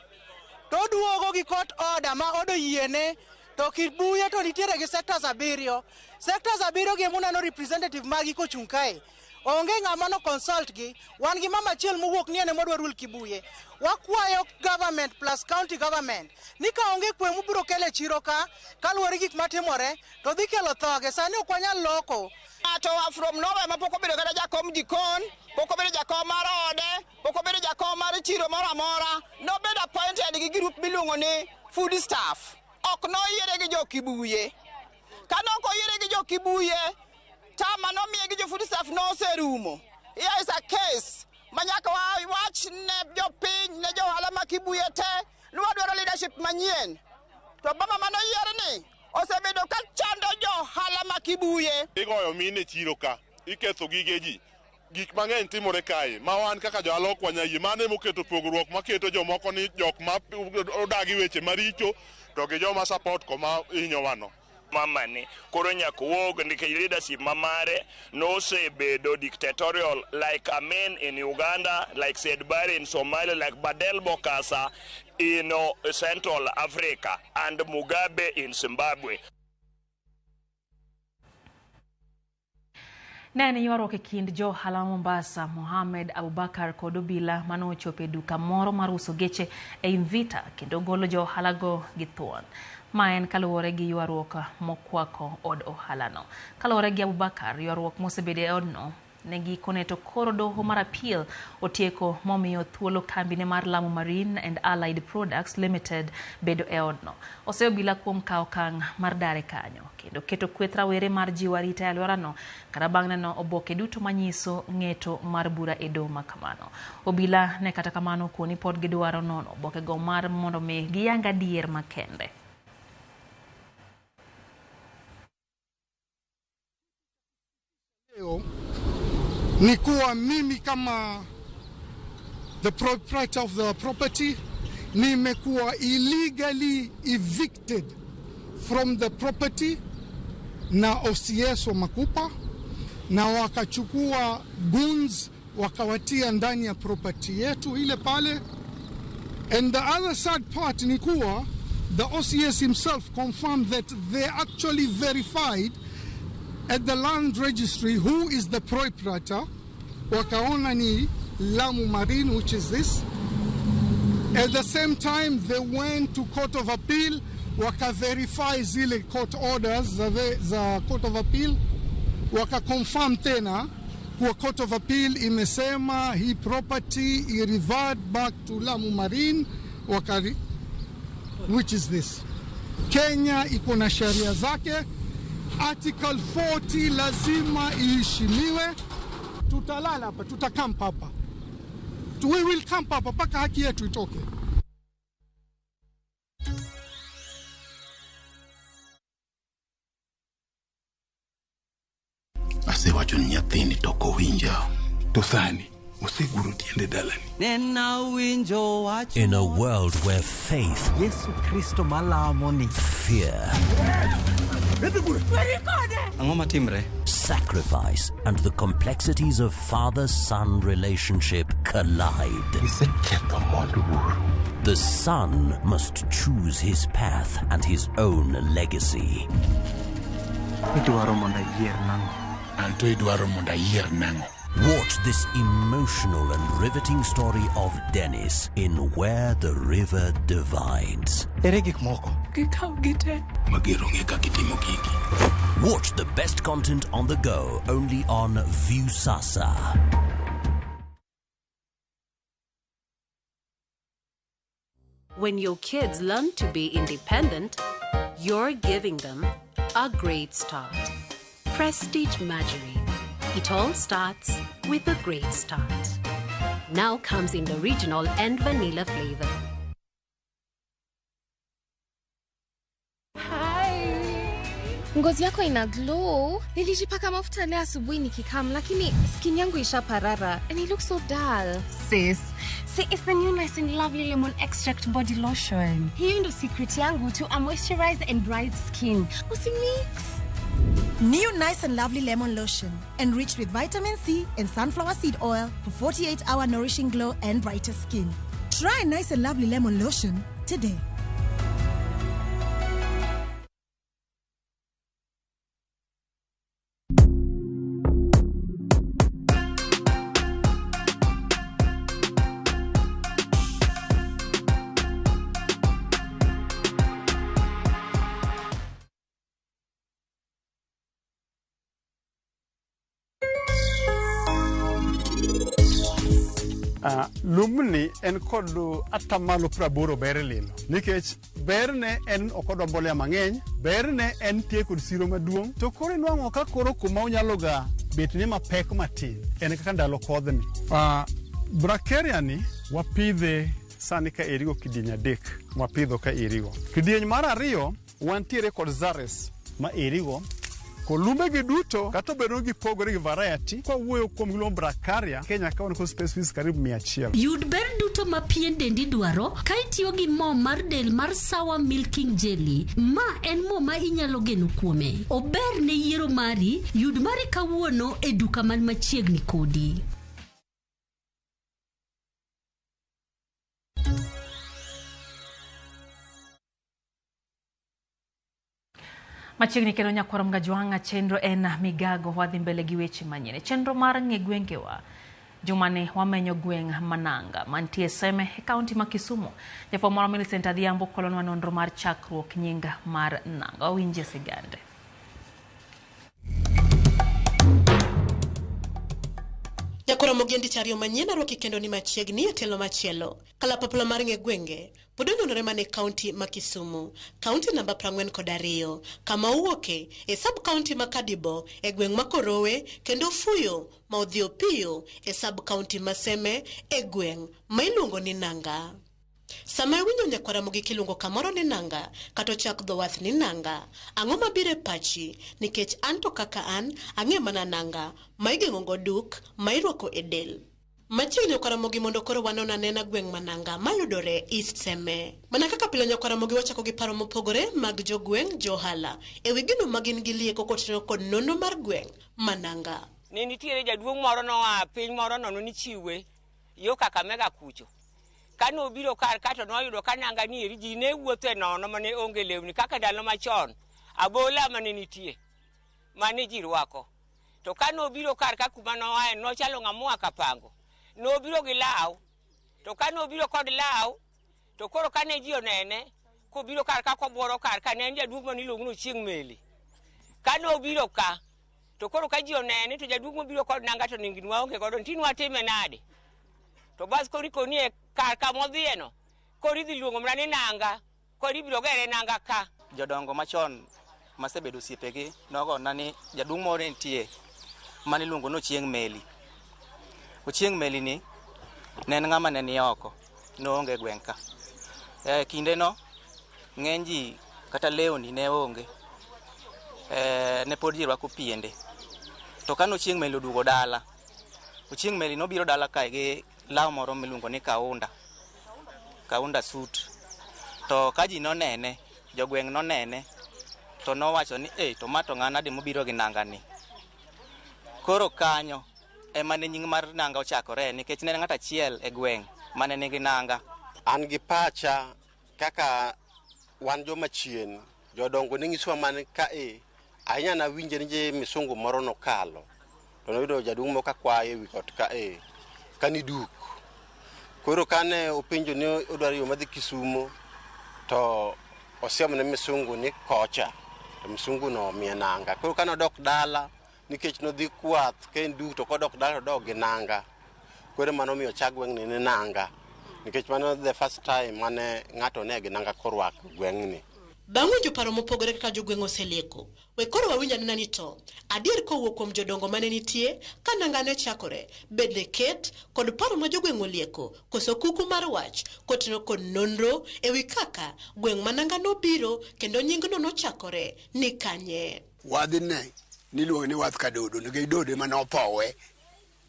Speaker 12: to oduogo gi court order ma od oyiene to Kibuye to nitiere gi sectors 7. Sectors 7 gi emuneno representative magi kochung' kae. Onge ng'ama no consult gi. Wan gi mama achiel mowuok ni en ema odwa rule Kibuye. Wakwayo government plus county government ni ka onge kwe mubiro kelo e chiro ka kaluwore gi gik matimore to dhi kelo thoge. Sani ok wanyal loko.
Speaker 13: Ng'ato wa from nowhere ma pok obedo kata jakom jikon, pok obedo jakom mar ode, pok obedo jakom mar chiro moro amora. Nobedo appointed gi group miluongo ni food staff. Ok noyiere gi jo Kibuye. Ka nok oyiere gi jo Kibuye, tama nomiye gi jo food staff noserumo. Here is a case ma nyaka wawach ne jopiny, ne jo ohala ma Kibuye te, ni wadwaro leadership manyien. To mama manoyier ni osebedo ka chando jo ohala ma Kibuye.
Speaker 14: Igoyo mine chiro ka, iketho gige ji. Gik mang'eny timore kae, ma wan kaka jo ohala ok wanyal yie. Mano emoketo pogruok maketo jomoko ni jok ma odagi weche maricho to gi joma support koma hinyowano.
Speaker 15: Mama ni koro nyaka wuog nikech leadership mamare nosebedo dictatorial like Amin in Uganda, like Siad Barre in Somalia, like Badel Bokassa in Central Africa and Mugabe in Zimbabwe.
Speaker 1: Ne en ywaruok e kind jo ohala ma Mombasa, Mohamed Abubakar kod obila mane ochopo e duka moro mar uso geche e Mvita kendo golo jo ohalago gi thuon. Ma en kaluwore gi ywaruok mokwako od ohalano. Kaluwore gi Abubakar, ywaruok mosebedo e odno Ne gikone to koro doho mar appeal otieko momiyo thuolo kambine mar Lamu Marine and Allied Products Limited bedo e odno. Oseyo obila kuom kawo okang' mar dare kanyo kendo keto kweth rawere mar jiwo arita e alworano kata bang' neno oboke duto manyiso ng'eto mar bura e doho ma kamano. Obila ne kata kamano koni pod gidwaro nono obokego mar mondo mi giyang adier makende.
Speaker 6: Leo ni kuwa mimi kama the proprietor of the property nimekuwa illegally evicted from the property na OCS wa Makupa, na wakachukua goons wakawatia ndani ya property yetu ile pale. And the other sad part ni kuwa the OCS himself confirmed that they actually verified at the land registry who is the proprietor. Wakaona ni Lamu Marine, which is this. At the same time, they went to Court of Appeal, waka verify zile court orders za Court of Appeal, waka confirm tena kuwa Court of Appeal imesema hii property i revert back to Lamu Marine, which is this. Kenya iko na sheria zake. Article 40 lazima iheshimiwe. Tutalala hapa, tutakampa hapa. We will camp hapa mpaka haki yetu itoke.
Speaker 16: Asewacho ni nyathini to ok owinja. To sani oseguro tiende dalani.
Speaker 17: In a world where faith,
Speaker 18: Yesu Kristo malamo ni,
Speaker 17: fear, sacrifice, and the complexities of father-son relationship collide. The son must choose his path and his own legacy. Watch this emotional and riveting story of Dennis in Where the River Divides. Watch the best content on the go only on Viusasa.
Speaker 19: When your kids learn to be independent, you're giving them a great start. Prestige Margarine. It all starts with a great start. Now comes in the original and vanilla flavor.
Speaker 20: Hi. Ngozi yako ina glow. Nilijipaka mafuta leo asubuhi nikikam, lakini skin yangu ishaparara and it looks so dull.
Speaker 21: Sis, see, it's the new Nice and Lovely Lemon Extract Body Lotion.
Speaker 20: Hiyo ndo secret yangu to a moisturized and bright skin. Usimix.
Speaker 22: New Nice and Lovely Lemon Lotion, enriched with vitamin C and sunflower seed oil for 48-hour nourishing glow and brighter skin. Try Nice and Lovely Lemon Lotion today.
Speaker 4: Lumni en kod atamalo 80 ber lilo nikech berne en ok odwa mbolea mang'eny, berne en tie kod siro maduong', to koro inwang'o ka koro kuma onyalo ga bet ni mapek matin en kaka ndalo kodhni. Bracharia ni wapidhe sani ka erigo kidieny 3 wapidho ka erigo. Kidieny mar 2 wantiere kod Zares ma erigo. Kolumbe gi duto kata obedo ni gipogore gi variety, kwa wuoyo kuom giluongo Bracharia, Kenya ka wan kod species karibu 100.
Speaker 24: Yud ber duto ma pien dendi dwaro ka itiyo gi mo mar del mar Sawa Milking Jelly. Ma en mo ma inyalo geno kuome. Ober ne yiero mari, yud mari kawuono e duka man machiegni kodi.
Speaker 1: Machiegni kendo nyakwaro Mgajwang'a, chenro en migago wadhi mbele gi weche manyien. Chenro mar ng'e gwengewa. Jumane wamenyo gweng' Mananga mantie Seme e kaunti ma Kisumu. Jafwambo moro Millicent Adhiambo kolonwa nonro mar chakruok nying mar Nanga. Wawinje sigande.
Speaker 5: Nyakoromo gi ndich ariyo manyien arwaki kendo ni machiegni e tielo machielo. Kalapapla mar ng'e gwenge pod onyuolore mana e kaunti ma Kisumu, kaunti namba 42, kama owuoke e sub kaunti ma Kadibo e gweng' ma Korowe kendo Fuyo ma odhi Opiyo e sub kaunti ma Seme e gweng' ma iluongo ni Nanga. Sama iwinjo nyakwaramogi kiluongo kamoro ni Nanga kata ochak dho wath ni Nanga, ang'o mabiro e pachi? Nikech an to kaka an, ang'e mana nanga ma igeng'o go duk ma irwako e del. Machiegni nyakwaramogi mondo koro wanon anena gweng' ma Nanga mayudore East Seme. Mana kaka pile nyakwaramogi wachako gi paro mopogore mag jogweng' johala e wi gino ma gin gi lieko kotenore kod nonro mar gweng' ma Nanga.
Speaker 7: Ne nitiere jaduong' moro noa piny moro nono ni Chiwe yo Kakamega kucho. Kane obiro kar ka to noyudo ka nanga ni eri ji ne wuotho e nono mane onge lewni kaka ndalo machon abola mane nitie mane ji rwako. To kane obiro kar ka kuma noaye nochalo ng'ama oa Kapango. Nobiro gi law, to kane obiro kod law, to koro kane ji onene kobiro kar ka kobuoro kar ka ne en jaduong' mane iluongo ni Ochieng' Meli. Kane obiro ka, to koro ka ji onene to jaduong' mobiro kod nanga to ningni waonge godo, nti nwatime nade? To bas koro ikoni e kar kama odhiyeno, koro idhi luongo mana ni nanga, koro ibiro gere nanga ka.
Speaker 8: Jodongo machon masebedo osiepegi nogona ni jaduong' moro ne nitie mane iluongo ni Ochieng' Meli. Ochieng' Meli ni ne en ng'ama ne ni oko, noonge e gweng' ka. E kindeno ng'eny ji kata lewni ne onge, ne pod ji rwako piende. To kane Ochieng' Meli oduogo dala, Ochieng' Meli nobiro dala kae gi law moro miluongo ni kaunda, kaunda suit. To ka ji nonene, jogweng' nonene, to nowacho ni to ma to ng'a nade mobiro gi nanga ni. Koro kanyo ema ne nying mar nanga ochakore, nikech ne en ng'at achiel e gweng' mane nigi nanga.
Speaker 4: An gi pacha kaka wan joma chien, jodongo ne nyisowa man kae, ahinya nawinje ni je misungu moro nokalo, to noyudo jaduong' moro ka kwayo ewi got kae, kani duk. Koro kane openjo ni odwaro yo madhi Kisumo, to osiemo ne misungu ni kocha, to misungu no omiye nanga. Koro kane odok dala, nikech nodhi kwath ka en duk, to kodok dala to odok gi nanga. Koro mano omiyo ochak gweng'ni ni Nanga, nikech mano the first time mane ng'ato ne gi nanga korwako gweng'ni.
Speaker 5: Bang' winjo paro mopogore kaka jogweng' oselieko, we koro wawinj anena ni to adier kowuok kuom jodongo mane nitie ka nanga ne chakore, bed ne ket kod paro ma jogweng' olieko koso kuku mar wach kotenore kod nonro e wi kaka gweng' ma nanga nobiro kendo nyingno nochakore ni kanye.
Speaker 23: Wadhne niluongo ni wath kadodo nikech dodo ema nopowe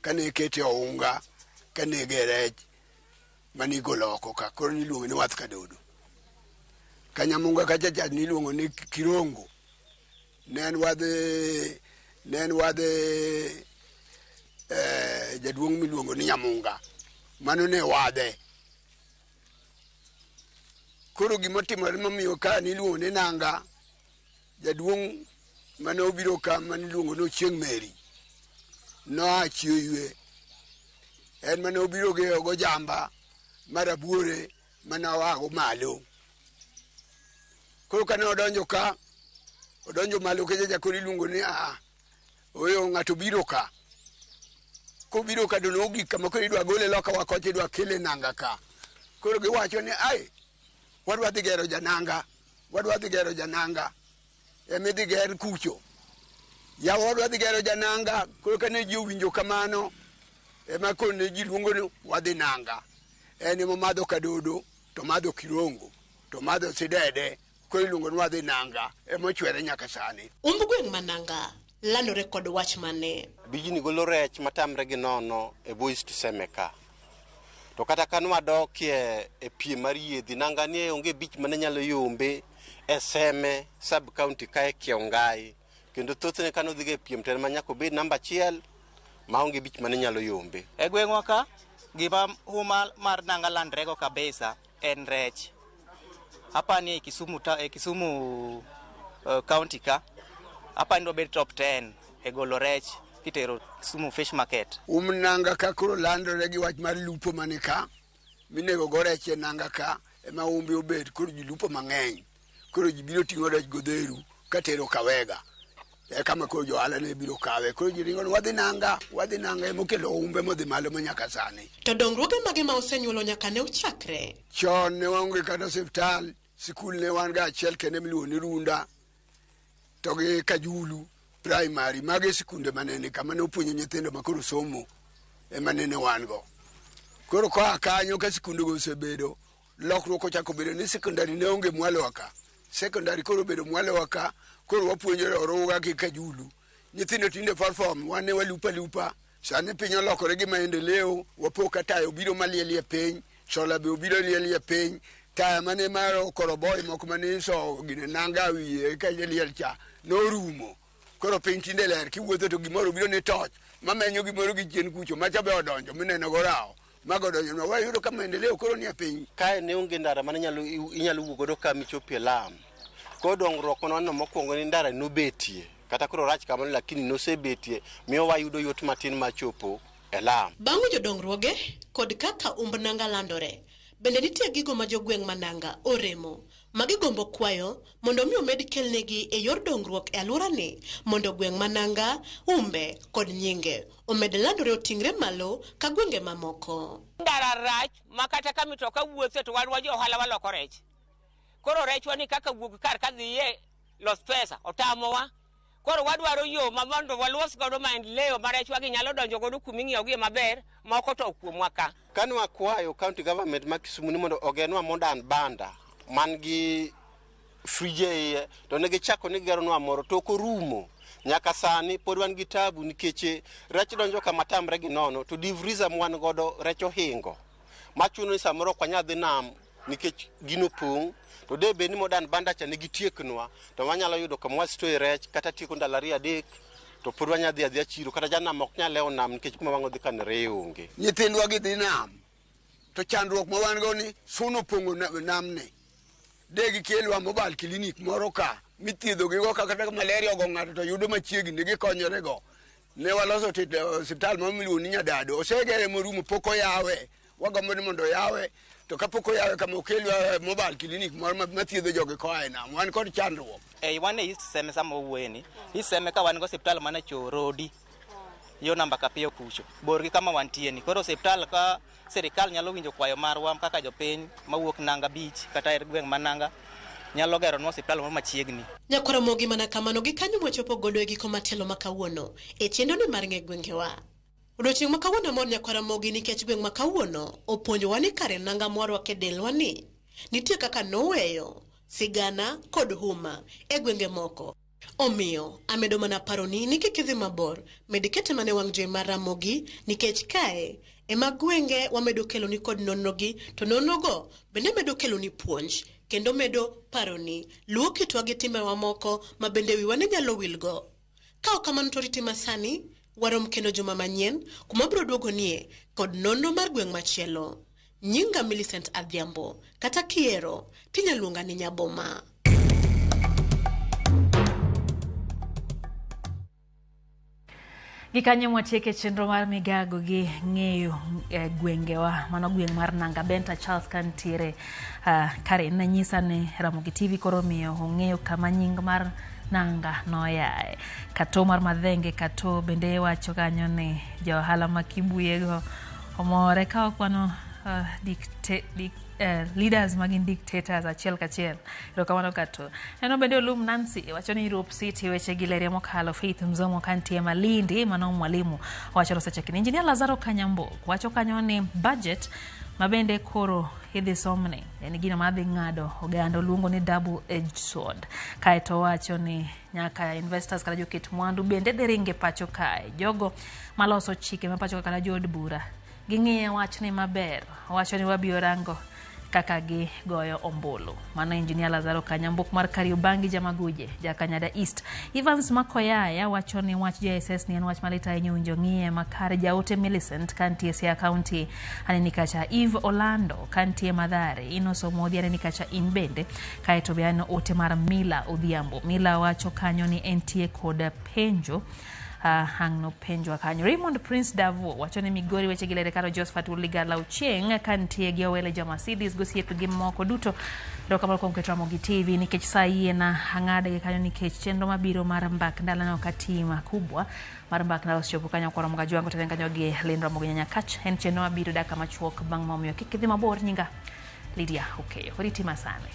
Speaker 23: kane ikete ounga kane ege rech mane igolo oko ka, koro niluongo ni wath kadodo. Kanyamunga kacha cha niluongo ni Kirongo. Ne en wadh jaduong' miluongo ni Nyamunga. Mano ne wadhe. Koro gimotimore momiyo ka niluongo ni Nanga, jaduong' mane obiro ka mane iluongo ni Ochieng' Meri noa Chioywe. En mane obiro gi gojamba marabuore mane oago malo. Koro kane odonjo ka, odonjo malo kacha koro iluongo ni oyo ng'ato biro ka. Kobiro ka to nogik kama koro idwa gole loka wa kocha idwa kele Nanga ka. Koro giwacho ni ai, wadwa dhi gero jananga, wadwa dhi gero jananga. Ema idhi ger kucho. Yawa wadwa dhi gero jananga, koro kane ji owinjo kamano, ema koro ne ji luongo ni wadhi Nanga. En ema omadho kadodo, to madho kirongo, to madho sidede, koro iluongo ni wadhi Nanga, ema ochwere nyaka sani.
Speaker 5: Umb gweng' ma Nanga landore kod wach mane?
Speaker 4: Bijni golo rech matamre gi nono e bwo East Seme ka. To kata ka nwadokie e piem mar yiedhi, Nanga ni onge beach mane nyalo yombe e Seme sub county kae Kiongai. Kendo thothne kane odhiga e piem to en ma nyaka obed namba 1 maonge beach mane nyalo yombe.
Speaker 8: E gweng'wa ka, gima huma mar nanga landrego kabisa en rech. Apani e Kisumu, e Kisumu county ka, apani wabed top 10 e golo rech kitero Kisumu Fish Market.
Speaker 23: Nanga ka koro landore gi wach mar lupo mane ka, minego go rech e Nanga ka, ema umbe obet, koro ji lupo mang'eny. Koro ji biro ting'o rech godheru katero Kawega. Eka ma koro johala ne biro kawe. Koro ji ringo ni wadhi Nanga, wadhi Nanga emokelo umbe modhi malo ma nyaka sani.
Speaker 5: To dongruoge mage ma osenyuolo nyaka ne ochakre?
Speaker 23: Chon ne waonge kata osiptal, sikul ne wan ga achiel kende miluongo ni Runda to gi Kajulu primary. Mago e sikunde manene kama ne opuonjo nyithindo ma koro somo ema nene wan go. Koro koa kanyo ka sikundego osebedo, lokruok ochako bedo ni sekondari ne onge mwalowa ka. Sekondari koro obedo mwalowa ka, koro wapuonjore Oruga gi Kajulu. Nyithindo tinde perform, wan ne walupo alupa. Sani piny olokore gi maendeleo, wapo ka taya obiro malielie piny, sola be obiro lielie piny. Taya mane mar koroboi moko mane iso gine nanga wiye ka liel cha norumo. Koro piny tinde ler, kiwuotho to gimoro obiro ni toch, mamenyo gimoro gi chien kucho, macha be odonjo mineno go rawo. Mago odonjo nwa, wayudo ka maendeleo koro nie piny.
Speaker 2: Kae ne onge ndara mane inyalo wuok godo ka michopo e lam. Koro dongruok mane waneno mokwongo ni ndara nobetie. Kata koro rach kamano lakini nosebetie, miyo wayudo yot matin mar chopo e lam.
Speaker 5: Bang' winjo dongruoge kod kaka umb nanga landore, bende nitie gigo ma jogweng' ma Nanga oremo ma gigombo kwayo mondo mi omed kelnegi e yor dongruok e alworani mondo gweng' ma Nanga, umbe kod nyinge omed landore oting're malo ka gwenge mamoko.
Speaker 7: Ndara rach ma kata ka mitoka wuothe to wan wa jo ohala waloko rech. Koro rechwa ni kaka wuog kar ka dhiye los pesa otamowa. Koro wadwaro yo ma mondo walos godo maendeleo ma rechwa gi nyalo donjo godo kuma ing'iewo gie maber, moko to kuomwa ka.
Speaker 2: Kane wakwayo county government ma Kisumu ni mondo ogernwa modern banda man gi frije iye, to ne gichako ni gigeronwa moro to ok orumo. Nyaka sani pod wan gi tabu nikech rech donjo kama tamre gi nono to deep freezer mwan godo rech ohingo. Machuno ni samoro ok wanyal dhi nam nikech gino pong', to de bed ni modern banda cha ne gitieknwa to wanyalo yudo kama wastoe rech kata tieko ndalo ariyo adek to pod wanyalo dhi adhiya chiro kata janam ok nyal lewo nam nikech kuma wang' odhi kano reye onge.
Speaker 23: Nyithindwa gi dhi nam to chandruok ma wan go ni suna opong'o namni. De gikelwa mobile clinic moro ka mithiedho gigo ka kata malaria ogo ng'ato to yudo machiegni gikonyore go. Ne waloso osiptal moro miluongo ni Nyadado, osegere morumo pok oyawe. Wagombo ni mondo oyawe, to kapok oyawe kama okelwa mobile clinic moro mathiedho jogi koa e nam. Wan kod chandruok.
Speaker 8: Ei wan e East Seme sama wawuoye ni, East Seme ka wan gi osiptal mana Chorodi, yo namba Kapiyo kucho, bor gi kama wantie ni. Koro osiptal ka sirikal nyalo winjo kwayo marwa kaka jopiny mawuok Nanga Beach kata e gweng' ma Nanga nyalo geronwa osiptal moro machiegni.
Speaker 5: Nyakwaramogi mana kamano gi kanyo mwachopo godo e giko matelo ma kawuono e chenro ni mar ng'e gwengewa. Odiochieng' ma kawuono mor nyakwaramogi nikech gweng' ma kawuono opuonjowa ni kare nanga mwarwako e delwa ni nitie kaka noweyo sigana kod huma e gwenge moko. Omiyo amedo mana paroni ni kik idhi mabor, med kete mana e wang' jowi mar Ramogi nikech kae ema gwenge wamedo keloni kod nonrogi, to nonrogo bende medo keloni puonj kendo medo paroni luwo kitwa gi timbewa moko ma bende wiwa ne nyalo wilgo. Ka ok kamano to riti masani, warom kendo juma manyien kuma biro duogonie kod nonro mar gweng' machielo. Nyinga Millicent Adhiambo, kata kiero tinyalo luonga ni Nyaboma.
Speaker 1: Gikanyo mwatieke chenro mar migago gi ng'eyo gwengewa, mano gweng' mar Nanga. Benta Charles kantiere kare nanyisa ni Ramogi TV koro miyo ong'eyo kama nying mar Nanga noyae. Kato mar Madhenge Kato bende wacho kanyo ni jo ohala ma Kibuyego omore ka okwano leaders magin dictators achiel kachiel. Erokamano Kato. Neno bende Olum Nancy wacho ni Europe City weche gi lerie mokalo. Faith Mzomo kantie Malindi mano mwalimu wacho osechakni. Engineer Lazaro Kanyambo wacho kanyo ni budget mabende koro idhi somne en gino madhi ng'ado oganda oluongo ni double edged sword. Kaeto wacho ni nyaka investors kata joket mwandu bende dhi ringe pacho kae. Jogo maloso chike ma pacho kata jood bura ging'iye wachni maber. Wacho ni wabiro rango kaka gigoyo ombulu. Mano Engineer Lazaro Kanyambok mar Kariobangi Jamaguje, Jakanyada East. Evans Makoyaya wacho ni wach JSS ni en wach malit ahinya owinjo ng'iye makare. Jaote Millicent kantie Siaya County aneni kacha. Eve Olando kantie Mathare. Inoso Modhi aneni kacha in bende. Kaeto be aneno ote mar Mila Odhiambo. Mila wacho kanyo ni entie kod penjo Ang' nopenjwa kanyo. Raymond Prince Davo wacho ni Migori weche gi lere karo Josephat Uligala Ochieng' ka nitie gi Owele ja Mercedes gosiepe gi moko duto. Erokamano kuom keto Ramogi TV nikech sa yiena ang'ade gi kanyo nikech chenro mabiro mar mbak ndalano ka tim kubwa mar mbak ndalo osechopo kanyo koro mga jwango tenen kanyo gi Lynn Ramogi Nyanyakach en chenro mabiro dakika machuok bang' momiyo kik idhi mabor nyinga Lydia Okeyo. Oriti masani.